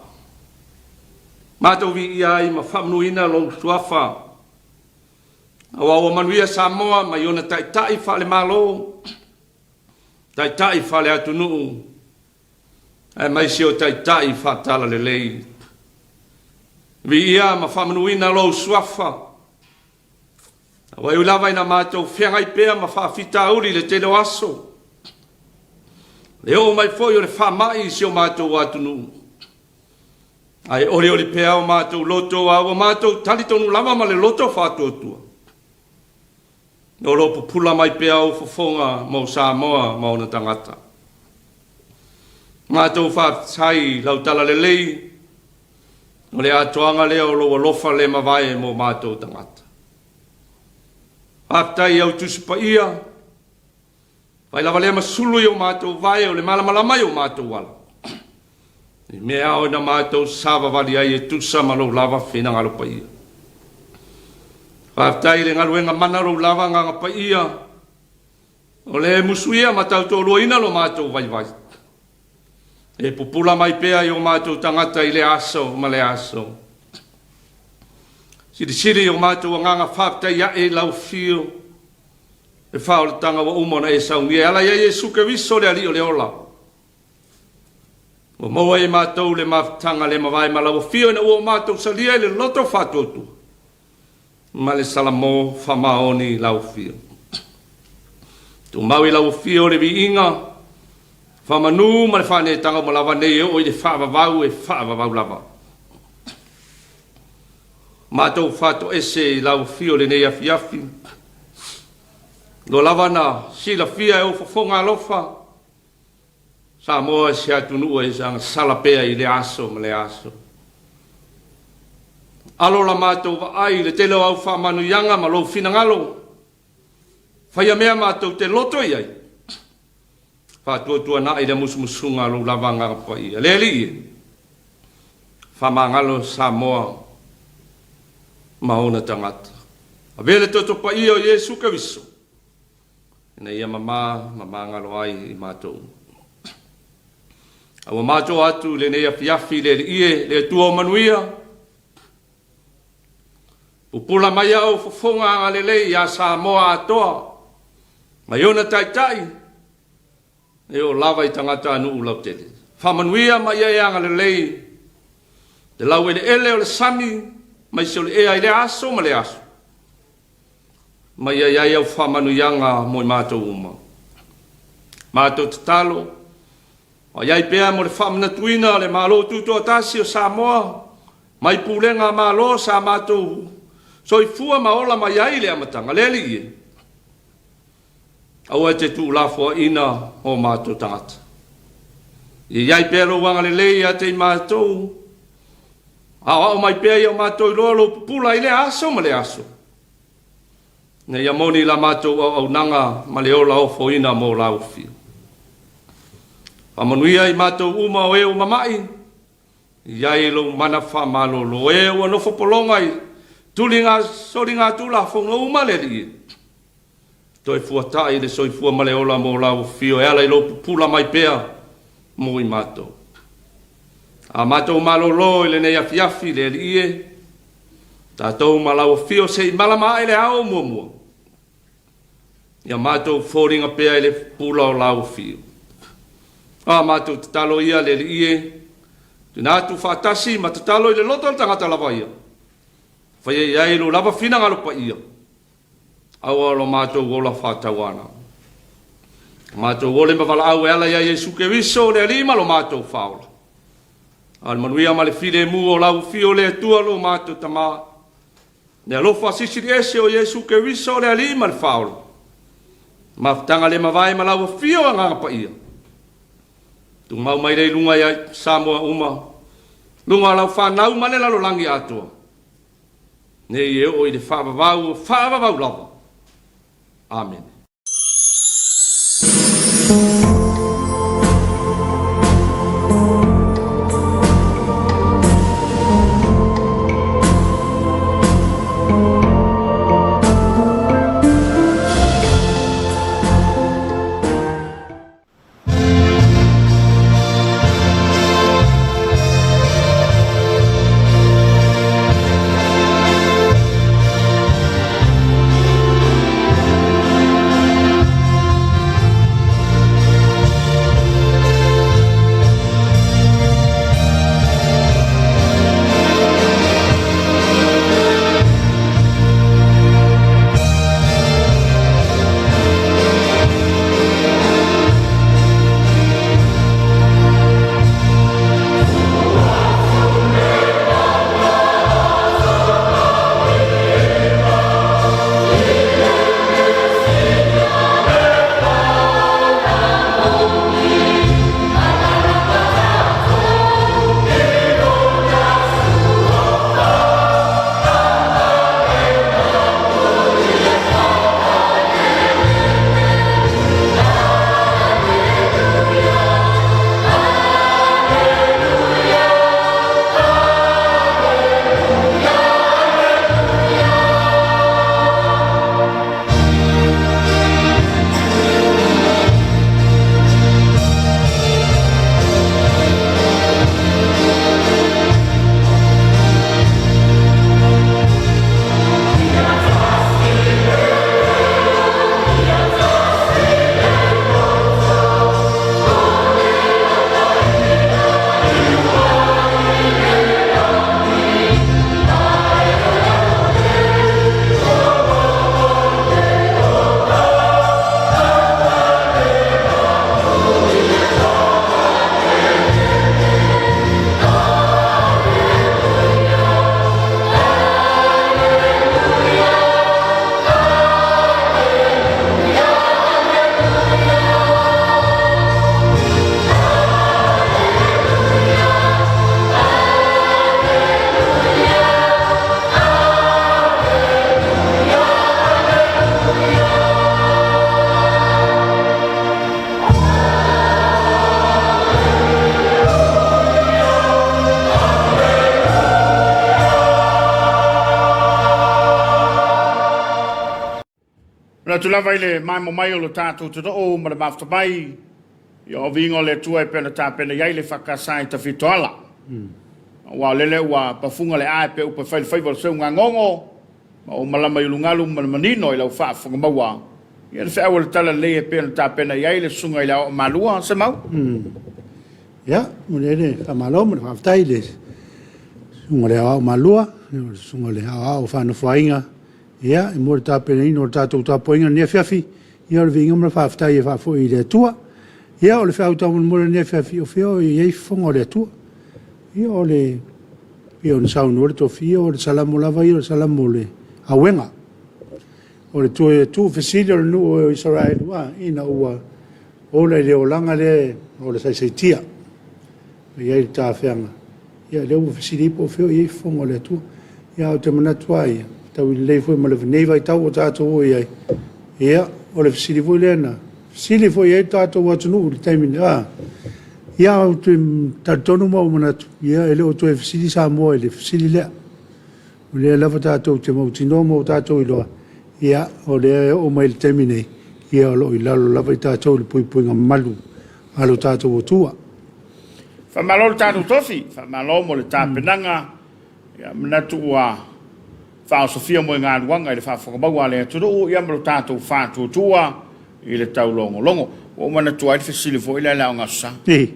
Matou viia ai ma faamanuina lou suafa aua ua manuia Samoa mai ona taitai faale-Malo, taitai faale-atunuu, aemaise o taitai faatalalelei. Viia ma faamanuina lou suafa, aua e ui lava ina matou feagai pea ma faafitauli i le tele o aso, le oo mai foi o le faamai i si o matou atunuu, ae olioli pea o matou loto a ua matou talitonu lava ma le loto faatuatua. O lo o pupula mai pea ou fofoga mo Samoa ma ona tagata. Matou faafetai i lau talalelei, o le atoaga lea o lou alofa le mavae mo matou tagata. Faafetai i au Tusi Paia, Fai lava lea ma sulu i o matou vae o le malamalama i o matou ala. I mea ao ina matou savavali ai e tusa ma lou lava finagalo paia. Faafetai i le galuega mana lou lava agaga paia, o le musuia ma tautoaluaina lo matou vaivai. E pupula mai pea i o matou tagata i lea aso ma lea aso. Silisili i o matou agaga faafetai ae i lau afio, Le faaolataga ua uma ona e saunia e ala ia Iesu Keriso le Alii o le ola. Ua maua e matou le mafutaga le mavae ma lau afio ina ua o matou salia i le loto faatuatua ma le salamo faamaoni i lau afio. Tumau i lau afio le viiga, faamanu ma le faaneetaga uma lava nei e oo i le faavavau e faavavau lava. Matou faatoese i lau afio i lenei afiafi. Loa lava na silafia e ou fofoga alofa, Samoa e se atunuu e agasala pea i lea aso ma lea aso. Alo la matou vaai i le tele o au faamanuiaga ma lou finagalo, faia mea matou te loto i ai. Faatuatuanai le musumusuga a lou lava Agaga Paia. Le Alii e, faamagalo Samoa ma ona tagata. Avea le toto paia o Iesu Keriso ina ia mama ma magalo ai i matou uma. A ua matou atu i lenei afiafi i le Alii e, le Atua o manuia, pupula mai au fofoga agalelei ia Samoa atoa, mai ona taitai, e oo lava i tagatanuu lautele. Faamanuia ma ia e agalelei le laueleele o le sami mai se o le ea i lea aso ma lea aso. Ma ia i ai au faamanuiaga mo i matou uma. Matou tatalo, a i ai pea mo le faamanatuina o le Malo Tutoatasi o Samoa mai pulega a Malo sa matou soifua ma ola mai ai i le amataga, le Alii e, aua e te tuulafoaina o matou tagata. Ia i ai pea lou agalelei ia te i matou, aoao mai pea ia o matou iloa lou pupula i lea aso ma lea aso, ina ia moni la matou auaunaga ma le ola ofoina mo lau afio. Faamanuia i matou uma o e ua mama'i, i ai lou mana faamalolo, e ua nofo pologa i tuliga soligatulafono uma le Alii e. Toe fuata'i le soifua ma le ola mo lau afio e ala i lou pupula mai pea mo i matou. A matou malolo i lenei afiafi le Alii e, tatou ma lau afio se i malama ae le ao muamua. Ia matou foliga pea i le pupula o lau afio. A matou tatalo ia le Alii e, tuina atu faatasi ma tatalo i le loto o le tagata lava ia. Faia i ai lo lava finagalo paia. Aua o lo matou ola faatauana. Matou ole ma valaau e ala ia Iesu Keriso, le Alii ma lo matou Faaola. A o le manuia ma le filemu o lau afio le Atua lo matou Tama, le alofa silisili ese o Iesu Keriso, le Alii ma le Faaola. Mafutaga le mavae ma lau afio Agaga Paia. Tumau mai lea i luga ia Samoa uma, luga o lau fanau ma le lalolagi atoa. Nei e oo i le faavavau o faavavau lava. Amene. Manatu lava i le maemo mai o lo tatou totoo ma le mafuta mai i o viiga o le Atua e pei ona tapena i ai le FKS i Tafitoala. Aua o lele ua pafuga le ae pe upa e fai le faiva o le seugagogo ma ua malama i ulugalu ma le manino i lau faafofoga maua ia le feau o le Talalelei e pei ona tapena i ai le Susuga i le Aoao Malua. Semau. Ia, momoli ai le faamalo ma le faafetai i le Susuga i le Aoao Malua, le Susuga i le Aoao Faanofoaiga, ia, mo le tapenaina o le tatou tapuaiga i lenei afiafi. Ia, o le viiga ma le faafetai e faafoi i le Atua. Ia, o le feau taumolimoli o lenei afiafi, o fea o i ai fofoga o le Atua. Ia, o le, pei ona saunoa le tofi, ia, o le Salamo lava ia, o le Salamo o le auega. O le toe tuufesili o le nuu o Isaraelu, a, ina ua ola i le olaga lea o le saisaitia, e i ai le tafeaga, ia lea ua fesili ai po o fea o i ai fofoga o le Atua. Ia ae ou te manatu lava ia, fetaui lelei foi ma lenei vaitau ua tatou o i ai, ia o le fesili foi lea na fesili foi i ai le tatou atunuu i le taimi nei, a, ia ou te talitonu ma ou manatu, ia e le o toe fesili Samoa i le fesili lea. O lea lava tatou te mautinoa ma ua tatou iloa, ia, o lea e oo mai i le taimi nei, ia o lo o i lalo lava i tatou i le puipuiga malu a lo tatou Atua. Faamalo le tatou tofi, faamalo mo le tapenaga, ia manatu ua faaosofia moegaluaga i le faafofoga maua a le atunuu ia ma lo tatou faatuatua i le taulogologo. Ua ou manatua ai le fesili foi lea i le Aoga Aso Sa,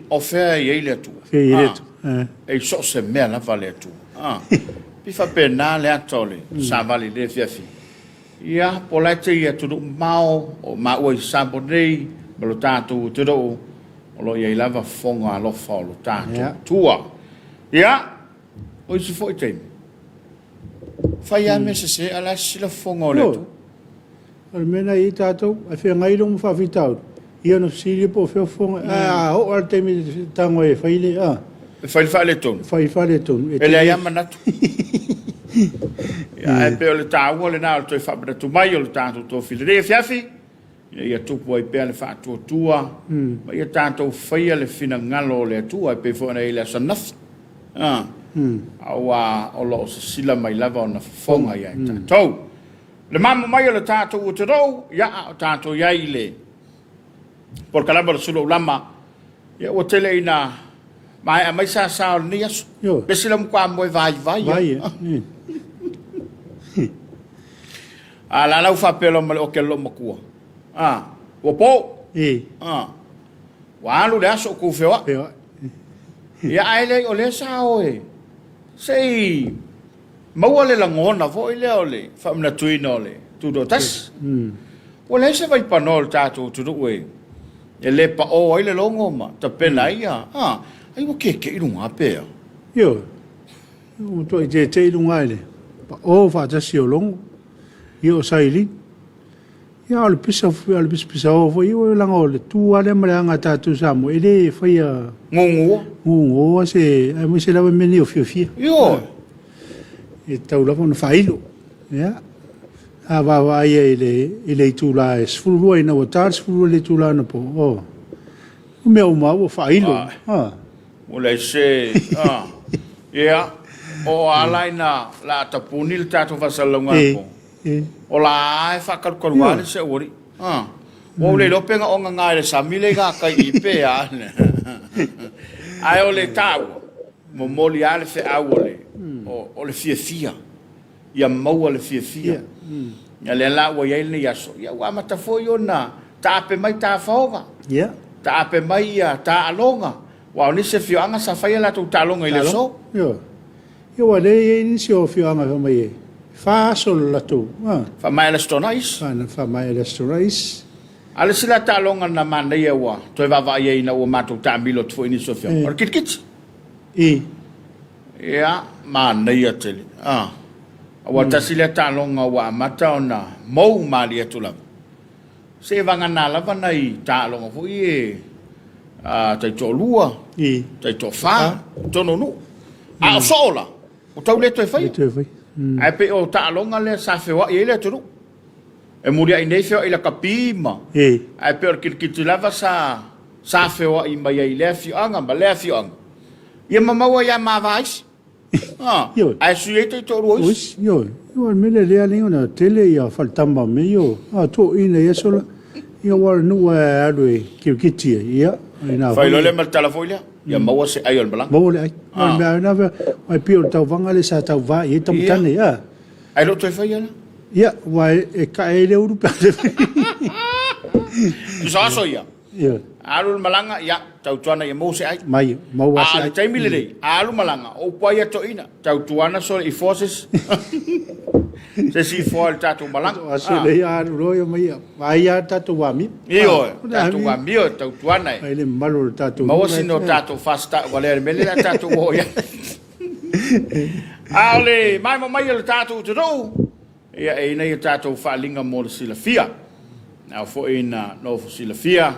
o fea e i ai le Atua? E i so o se mea lava le Atua. Ah, pei faapena le ata o le savali i lenei afiafi. Ia, po o la e te i atunuu mamao, o maua i Samoa nei ma lo tatou atunuu, o lo o i ai lava fofoga alofa o lo tatou Atua. Ia, o isi foi taimi, fai lava mea sese, a o la e sisila fofoga o le Atua. O le mea lena e i ai tatou, a feagai loa ma faafitauli, ia ona fesili lea po o fea fofoga, ae a oo lava i le taimi e tago ai e fai le, a. E fai le faaletonu. Fai le faaletonu. E leai lava manatu. Ia, ae pei o le taua lena o le toe faamanatu mai o le tatou tofi lenei afiafi, ina ia tupu ai pea le faatuatua ma ia tatou faia le finagalo o le Atua e pei foi ona i ai i le aso ananafi. Aua o lo o sisila mai lava ona fofoga ia i tatou. Le mamo mai o le tatou atunuu, ia a o tatou i ai i le polokalame o le Sulu Aulama, ia ua tele ina maea mai sasa o lenei aso. Pesi la matua moe vaivai. Vai. A la lau faapea loa ma le oke a le loomatua. A, ua po. E. A, ua alu le aso o kou feoai. Feoai. Ia ae leai o lea sa o e se i maua le lagona foi lea o le faamanatuina o le Tutoatasi. Ua leai se vaipanoa o le tatou atunuu e e le paʻō ai le logo ma tapena ai ia, a, ai ua kekeʻi luga pe a? Ioe, ua matuai teteʻi luga i le paʻō faatasi o logo, ia o sailini. Ia a o le pisa o le pisapisaoa foi ia leaga o le tu lava lea ma le aga a tatou Samoa e le faia Gugua. gugua se aemaise lava mea nei o fiafia. Ioe. E tatau lava ona faailo. Ia. A vaavaai ai i le i le itula e 12 ina ua ta le 12 i le itula anapo, oh, o mea uma lava ua faailo. Ah. Ua leai se, ah. Ia, o a la ina la tapuni le tatou faasalalauga anapo. O la e faakalukalu lava le seu alii. Ua ou le iloa pe na ogaga i le sami le i gatai i i pe a. Ae o le taua, momoli lava le feau o le, o le fiafia, ia maua le fiafia. Ia lea la ua i ai lenei aso, ia ua amata foi ona taape mai tafaoga, taape mai taaloga, aua o nisi afioaga sa fai a latou taaloga i le aso. Ia aua o lea e i ai nisi o afioaga e fai mai e fa aso le latou. Faamaea le Aso Toonai isi. Faamaea le Aso Toonai isi. A o le isi la taaloga na manaia ua toe vaavaai ai ina ua matou taamilo atu foi i nisi o afioaga, o le kilikiti. I. Ia, manaia tele. Aua tasi lea taaloga ua amata ona mou malie atu lava. Se vagana lava nai taaloga foi e taitoalua, taitoafa, totonu o nuu. A o soo la, ua tau le toe faia. Ae pei o taaloga lea sa feoai ai le atunuu. E muliai nei feoai lakapi ma... Ae pei o le kilikiti lava sa, sa feoai mai ai i lea afioaga ma lea afioaga. Ia ma maua ai lava ma ava isi. Ioe. Ae sui ai taitoalua o isi. Ioe. Ioe, o le mea lea lea alii ona tele ia faletama o mea ia o toeaiina i aso la. Ia aua o le nuu lava e alu e kirikiti ai, ia, o ina foi. Fai loa lea ma le tala foi lea, ia maua se ai o le malaga. Maua le ai. O le mea lena, aua e pei o le tauvaga lea sa tauva i ai tama tane, a. Ae le o toe faia la. Ia, aua e kae ai le ulu pe a Tusa o aso ia. Ioe. Alu le malaga, ia, tautuana ia maua se ai. Mai, maua se ai. A o le taimi lenei, alu malaga, o upu ai a toeaina, tautuana sole i foa se isi. Se isi i foa i le tatou malaga. O aso nei alu loa ia mai, vaai lava le tatou amio. Ioe, tatou amio, tautuana e. Mai le mamalu o le tatou Maua sina o tatou fast valea i le mea lea o le a tatou o i ai. A o le maemo mai o le tatou atunuu, Ia, e i ai nai a tatou faaaliga mo le silafia. Ao foi ina nofo silafia,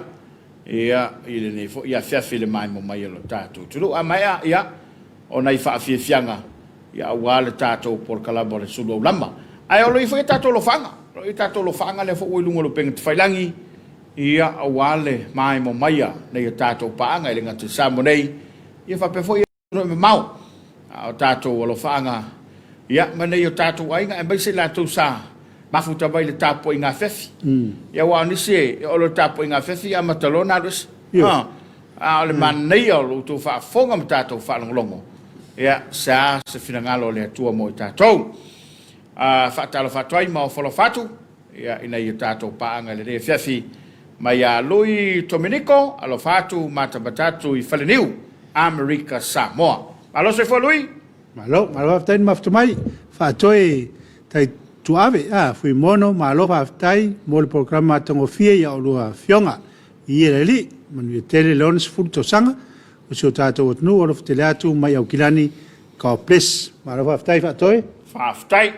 ia, i lenei foi afiafi i le maimo mai o lo tatou atunuu. A maea, ia, o nai faafiafiaga, ia, aua le tatou polokalama o le sulu aulama. Ae o lo o i ai foi a tatou alofaaga. O lo o i ai tatou alofaaga lea foi ua i luga o le upega tafailagi, ia, aua le maimo mai a nai a tatou paaga, e le gata i Samoa nei, ia faapea foi e mamao, a o tatou alofaaga, ia, ma nai o tatou aiga, aemaise i latou sa mafuta mai i le tapuaiga afefi. Ia, aua o nisi e oo loa i le tapuaiga afefi, ia amata loa ona alu ese. A o le manaia o lo outou faafofoga ma tatou faalogologo, ia, se a se finagalo o le Atua mo i tatou. Faatalofa atu ai ma ofo alofa atu. Ia, ina ia tatou paaga i lenei afiafi mai ia Lui Tominiko, alofa atu matamata atu i Faleniu, Amerika Samoa. Malo soifua Lui! Malo, malo faafetai le mafuta mai. Faatoe tai tuave, a, Fuimono, malo faafetai mo le polokalama matagofie ia oulua afioga i le Alii. Manuia tele le 60 tausaga o si o tatou atunuu, alofa tele atu mai Aukilani. God bless. Malo faafetai Faatoe. Faafetai.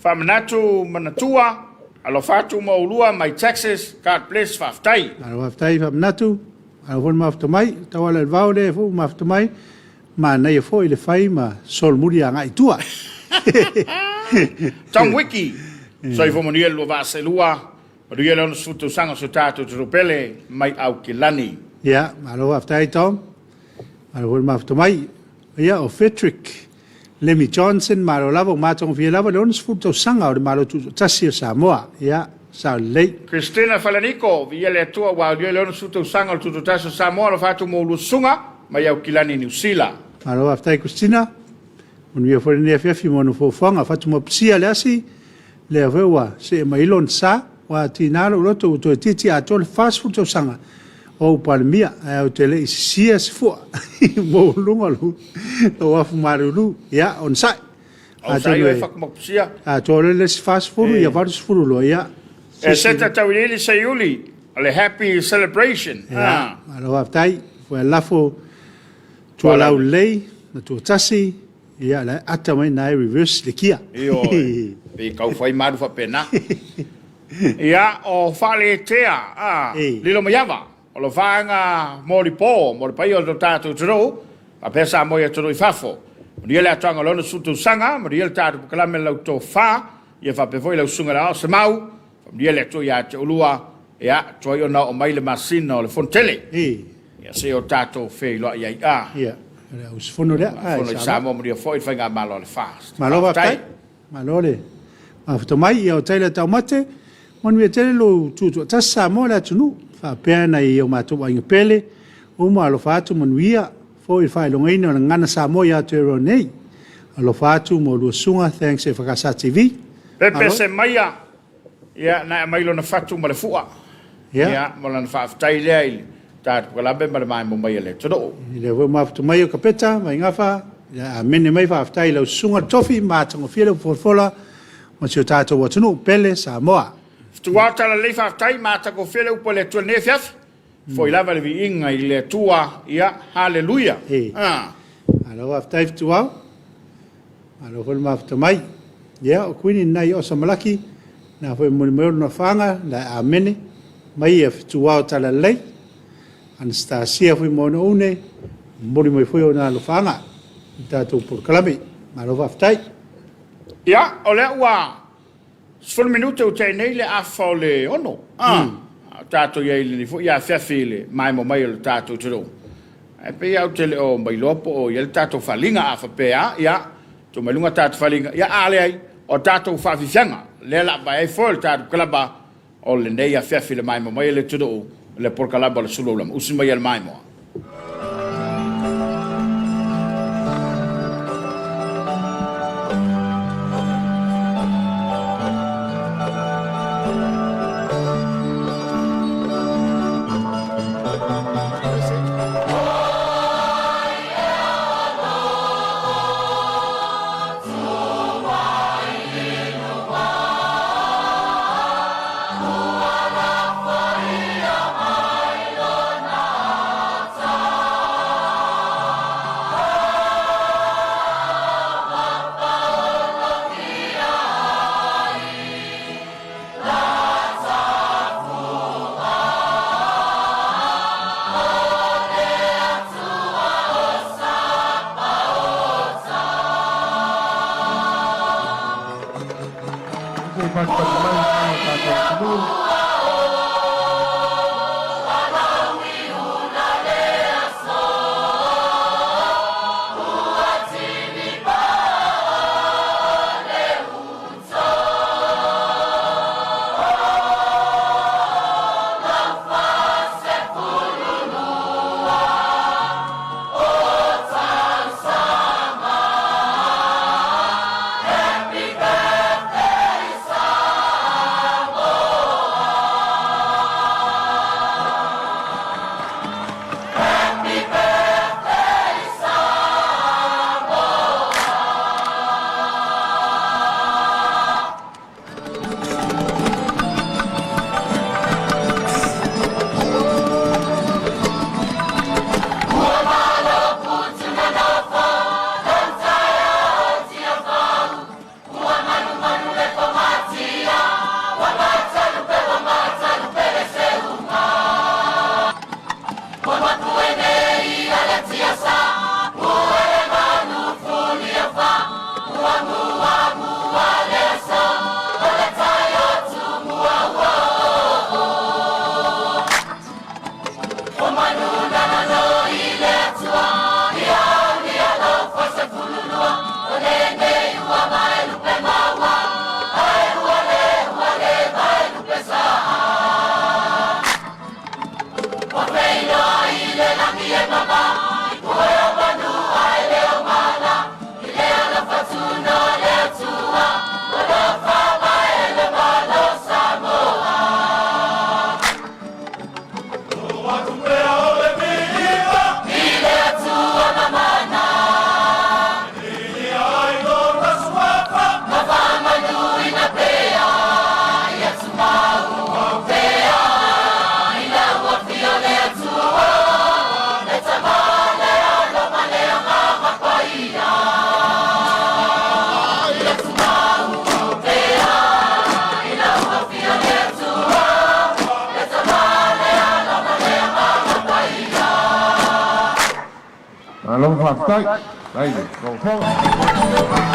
Faamanatu manatua. Alofa atu ma oulua mai Texas, God bless, faafetai. Malo faafetai Faamanatu, malo foi le mafuta mai, tauala i le vao lea foi ua mafuta mai, manaia foi le fai ma solomuli agai i tua. Tom Wiki, soifua manuia le lua vaa seelua, manuia le 60 tausaga o si o tatou atunuu pele mai Aukilani. Ia, malo faafetai Tom, malo foi le mafuta mai. Ia, o Frederick Lemmy Johnson, malo lava, ua matagofie lava le 60 tausaga o le Malo Tutoatasi o Samoa. Ia, sao lelei. Christina Falaniko, viia le Atua ua aulia le 60 tausaga o le Tutoatasi o Samoa, alofa atu mo ulua susuga mai Aukilani, Niu Sila. Malo faafetai Christina, manuia foi lenei afiafi mo ona fuafuaga. Fatumapusia le asi, lea foi ua see mai lona sa, ua tiga lou loto ua toe tietie atoa le 40 tausaga o ou Palemia, ae ou te le i sisia se fua maualuga o lou afu malulu. Ia, onosai. Atonu e Fatumapusia. Atoa loa le isi 40, ia 80 loa, ia. E Seta Tauiliili Seiuli, o le happy celebration. Ia, malo faafetai. Ua lafo tualau lelei ma tuatasi. Ia, la e ata mai na e reverse le kia. Ioe, pei tau fai malu faapena. Ia, o Faaletea, a, Lilomaiava, o lo vaega molipo mo le paia o lo tatou atunuu, faapea Samoa i atunuu i fafo. Manuia le atoaga o le 60 tausaga, manuia le tatou polokalame lau tofa, ia faapea foi lau susuga i le Aoao Semau, faamanuia le Atua ia te oulua, ia, tuai ona oo mai le masina o le Fonotele. Ia se i o tatou feiloai ai a. Ia, o le auusufono lea. A, Fono i Samoa manuia foi le Faigamalo a le FAST. Malo faafetai. Malo le mafuta mai. Ia o Taylor Taumate, manuia tele lou tutoatasi Samoa le atunuu. Faapea nai o matou aiga pele, uma alofa atu manuia foi le faailogaina o le gagana Samoa ia Aotearoa nei. Alofa atu mo lua susuga, thanks EFKS TV. Pepe Semaia, Ia, na aumai lona fatu ma le fua. Ia, ma lana faafetai lea i le tatou polokalame ma le maemo mai a le atunuu. I lea foi mafuta mai o Kapeta, Vaigafa, ia amene mai faafetai i lau susuga le tofi ma atagofie le upufolafola ma si o tatou atunuu pele Samoa. Fetuao Talalelei faafetai ma atagofie le upu a le Atua i lenei afiafi. Foi lava le viiga i le Atua, ia, Haleluia. Malo faafetai Fetuao. Malo foi le mafuta mai. Ia, o Kuini lena i Osa Malaki, na foi momoli mai lona faga, la amene, mai ia fetuao talalelei. Anastasia foi ma ona une, momoli mai foi ona alofaaga i tatou polokalame. Malo faafetai. Ia, o lea ua 10 minute ua tea nei le afa o le 6. A o tatou i ai i lenei foi afiafi i le maemo mai o le tatou atunuu. Ae pei lava ou te le o mailoa po o i ai le tatou faliga. A faapea lava, ia, tuu mai luga tatou faliga. Ia, a leai, o tatou faafiafiaga, lea o le a vae ai foi le tatou kalaba o lenei afiafi i le maemo mai o le atunuu, le polokalama o le Sulu Aulama. Usi mai e le maemo. Malo faafetai. Faafetai i lau Afioga.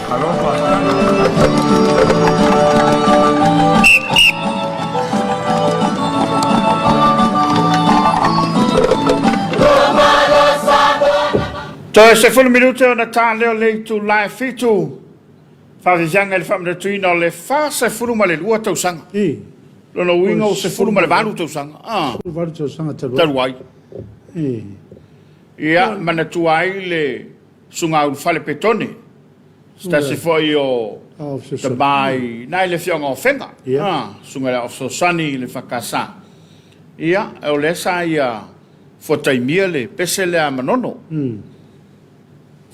Malo faafetai. Toe 10 minute ona ta lea o le itula e fitu. Faafefiaga i le faamanatuina o le 42 tausaga. I. Lona uiga ua 18 tausaga. Ah. 18 tausaga talu ai. Talu ai. I. Ia, manatua ai le Susuga Ulufale Petone, se tasi foi o tama i na i le afioaga o Afega, susuga i le Aao Fesoasoani i le EFKS. Ia, o lea sa ia fuataimia le pese lea a Manono.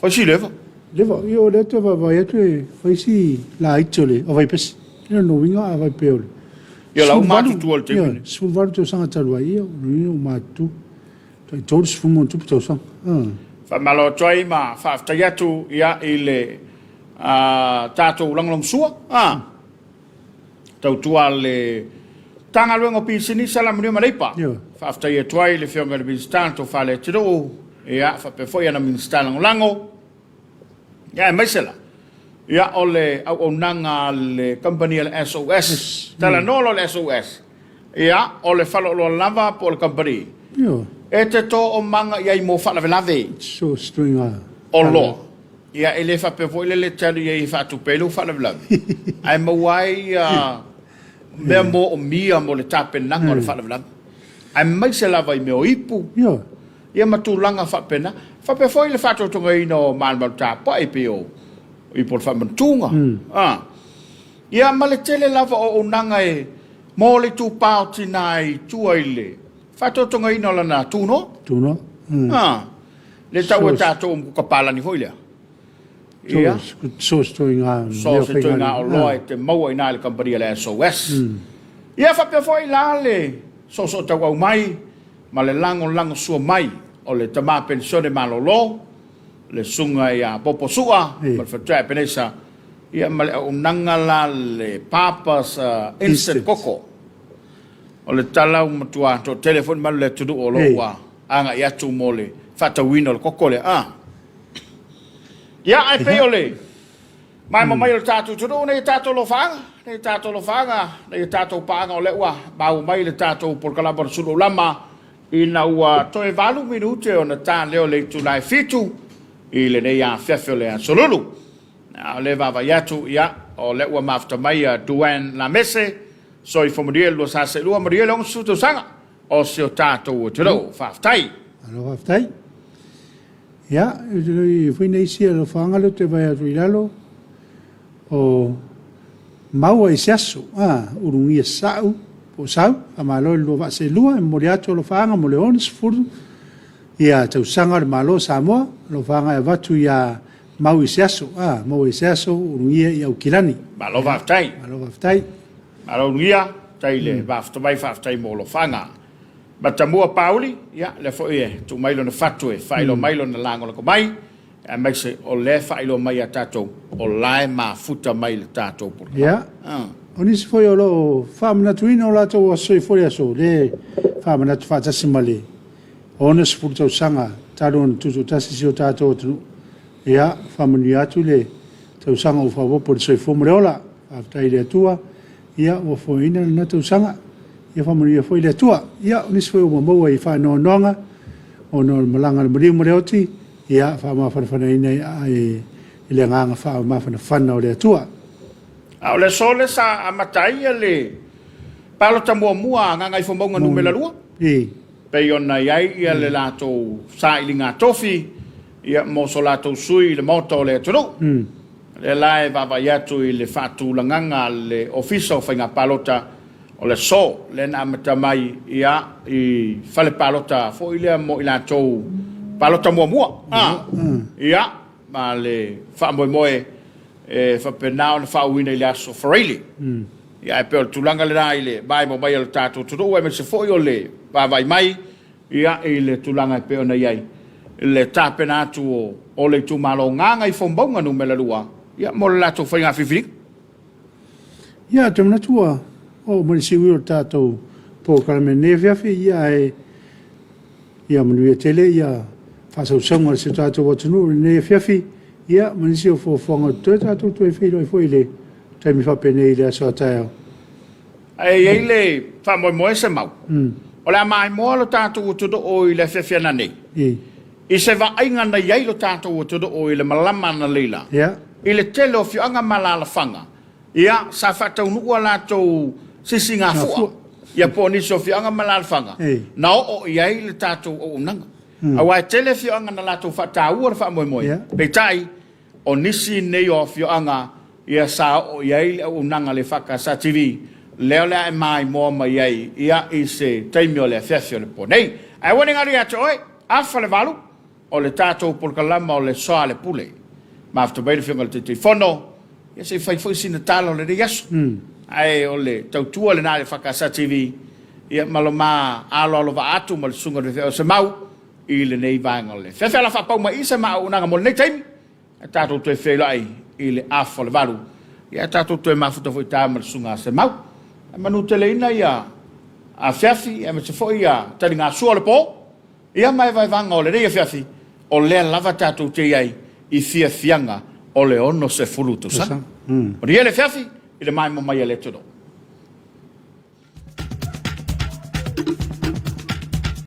Fai si leva. Leva, ia o lea toe vaavaai atu e fai si laiti o le avaipese. Ia lona uiga a vaipea o le Ia la ua matutua i le taimi lenei. 18 tausaga talu ai, ia o lona uiga ua matutua. Tai 30 ma ona tupu tausaga. Faamalo atu ai ma faafetai atu ia i le tatou lagolagosua tautua a le Matagaluega o Pisinisi, Alamanuia ma Leipa. Faafetai atu ai i le Afioga i le Minisita le Tofa Leatinuu, ia faapea foi ana Minisita Lagolago, ia aemaise la ia o le auaunaga a le kamupani a le SOS. Talanoa loa le SOS, Ia, o le faleoloa lava po o le kamupani e te toomaga i ai mo faalavelave. So se ituaiga oloa. Ia, e le faapea foi lele e te alu i ai e faatupe ai lou faalavelave, ae maua ai mea moomia mo le tapenaga o le faalavelave, aemaise lava i mea o ipu, ia ma tulaga faapena. Faapea foi le faatotogaina o malumalu tapuai pei o ipu o le faamatuga. Ia, ma le tele lava o auaunaga e mo le itupa o tina i tua i le faatotogaina o lana tunoa. Tunoa. A, le tau e tatou o mukuka palani foi lea. Ia. So se ituaiga mea So se ituaiga oloa e te maua i ina i le kamupani a le SOS. Ia, faapea foi la le soosootauau mai ma le lagolagosua mai o le tama penisione malolo, le susuga ia Popo Sua ma le faletua ia Epenesa, Ia ma le auaunaga la le Papa's Instant Koko. O le tala ua matua toatele foi le malu o le atunuu o lo o ua agai atu mo le faatauina o le koko lea. Ah. Ia, ae pei o le maemo mai o le tatou atunuu nei tatou alofaaga, nei tatou alofaaga, nei tatou paaga o lea ua maua mai le tatou polokalama o le Sulu Lama ina ua toe 8 minute ona ta lea o le itula e 7 i lenei afiafi o le Aso Lulu. A o lea e vaavaai atu, ia, o lea ua mafuta mai a Duane Lamese, soifua manuia le 242, manuia le 60 tausaga o si o tatou atunuu. Faafetai. Malo faafetai. Ia, e foi nei isi alofaaga lea ou te vaai atu i lalo, o maua i se aso, a, ulugia sa'u po o sau, faamalo i le lua vaa seelua, e momoli atu alofaaga mo le 60 ia tausaga o le Malo o Samoa, alofaaga e avatu iā Mau i se aso, a, maua i se aso, ulugia i Aukilani. Malo faafetai. Malo faafetai. Malo ulugia, faafetai i le vafata mai, faafetai mo alofaga. Matamua Pauli, ia, lea foi e tuu mai lona fatu e faailoa mai lona lagolago mai, aemaise o lea e faailoa mai ia tatou, o la e mafuta mai le tatou polokalame. Ia, o nisi foi o lo o faamanatuina o latou aso soifua i le aso, lea e faamanatu faatasi ma le 60 tausaga talu ona tutoatasi si o tatou atunuu. Ia, faamanuia atu le tausaga ua faaopoopo i le soifua ma le ola. Faafetai i le Atua, ia, ua foeina lena tausaga. Ia faamanuia foi le Atua. Ia, o nisi foi ua maua i faanoanoaga ona o le malaga a le maliu ma le oti, ia, faamafanafanaina i le agaga faamafanafana o le Atua. A o le aso lea sa amata ai le. Palota muamua a Gagaifomauga Numera 2, pei ona i ai ia le latou sailiga tofi ia mo so latou sui i le Maota o le atunuu. Lea la e vaavaai atu i le faatulagaga a le Ofisa o Faiga Palota o le aso lea na amata mai ia i fale palota foi lea mo i latou palota muamua. Ia, ma le faamoemoe e faapena ona faauuina i le aso Faraile. Ia, ae pei o le tulaga lena i le maimoa mai a le tatou atunuu aemaise foi o le vaavaai mai ia i le tulaga e pei ona i ai le tapena atu o le itumalo Gagaifomauga Numera 2 ia mo le latou faiga filifiliga. Ia, ou te manatu ua oo mai le siui o le tatou polokalame i lenei afiafi, ia ae ia manuia tele ia faasausauga a si o tatou atunuu i lenei afiafi, ia ma nisi o fuafuaga o totoe tatou toe feiloai foi i le taimi faapenei i le aso a taeao. Ae i ai le faamoemoe se mau, o le a maimoa lo tatou atunuu i le afiafi ananei, i se vaaiga na i ai lo tatou atunuu i le malama analeila, i le tele o afioaga ma alaalafaga, ia, sa faataunuu a latou sisigafua, ia po o nisi o afioaga ma alaalafaga na oo i ai le tatou auaunaga. Aua e tele afioaga na latou faataua le faamoemoe, peitai, O nisi nei o afioaga ia sa oo i ai le auaunaga a le EFKS TV, lea o le a e maimoa mai ai ia i se taimi o le afiafi o le po nei. Ae aua ne i galu ia te oe, afa le valu o le tatou polokalama o le Soalepule. Mafuta mai le Afioga i le Taitaifono, ia se i fai foi sina tala o lenei aso. Ae o le tautua lena a le EFKS TV, ia ma lo ma aloalovaa atu ma le Susuga i le Faifeau Semau, i lenei vaega o le afiafi. A o le a faapau mai i i se ma auaunaga mo lenei taimi, ae tatou toe feiloai i le afa o le valu, ia ae tatou toe mafuta foi taeao ma le Susuga a Semau. Ae manuteleina ia afiafi aemaise foi ia taligasua o le po, ia ma evaevaga o lenei afiafi, o lea lava tatou te i ai i fiafiaga o le 60 tausaga. Manuia le afiafi i le maimoa mai a le atunuu.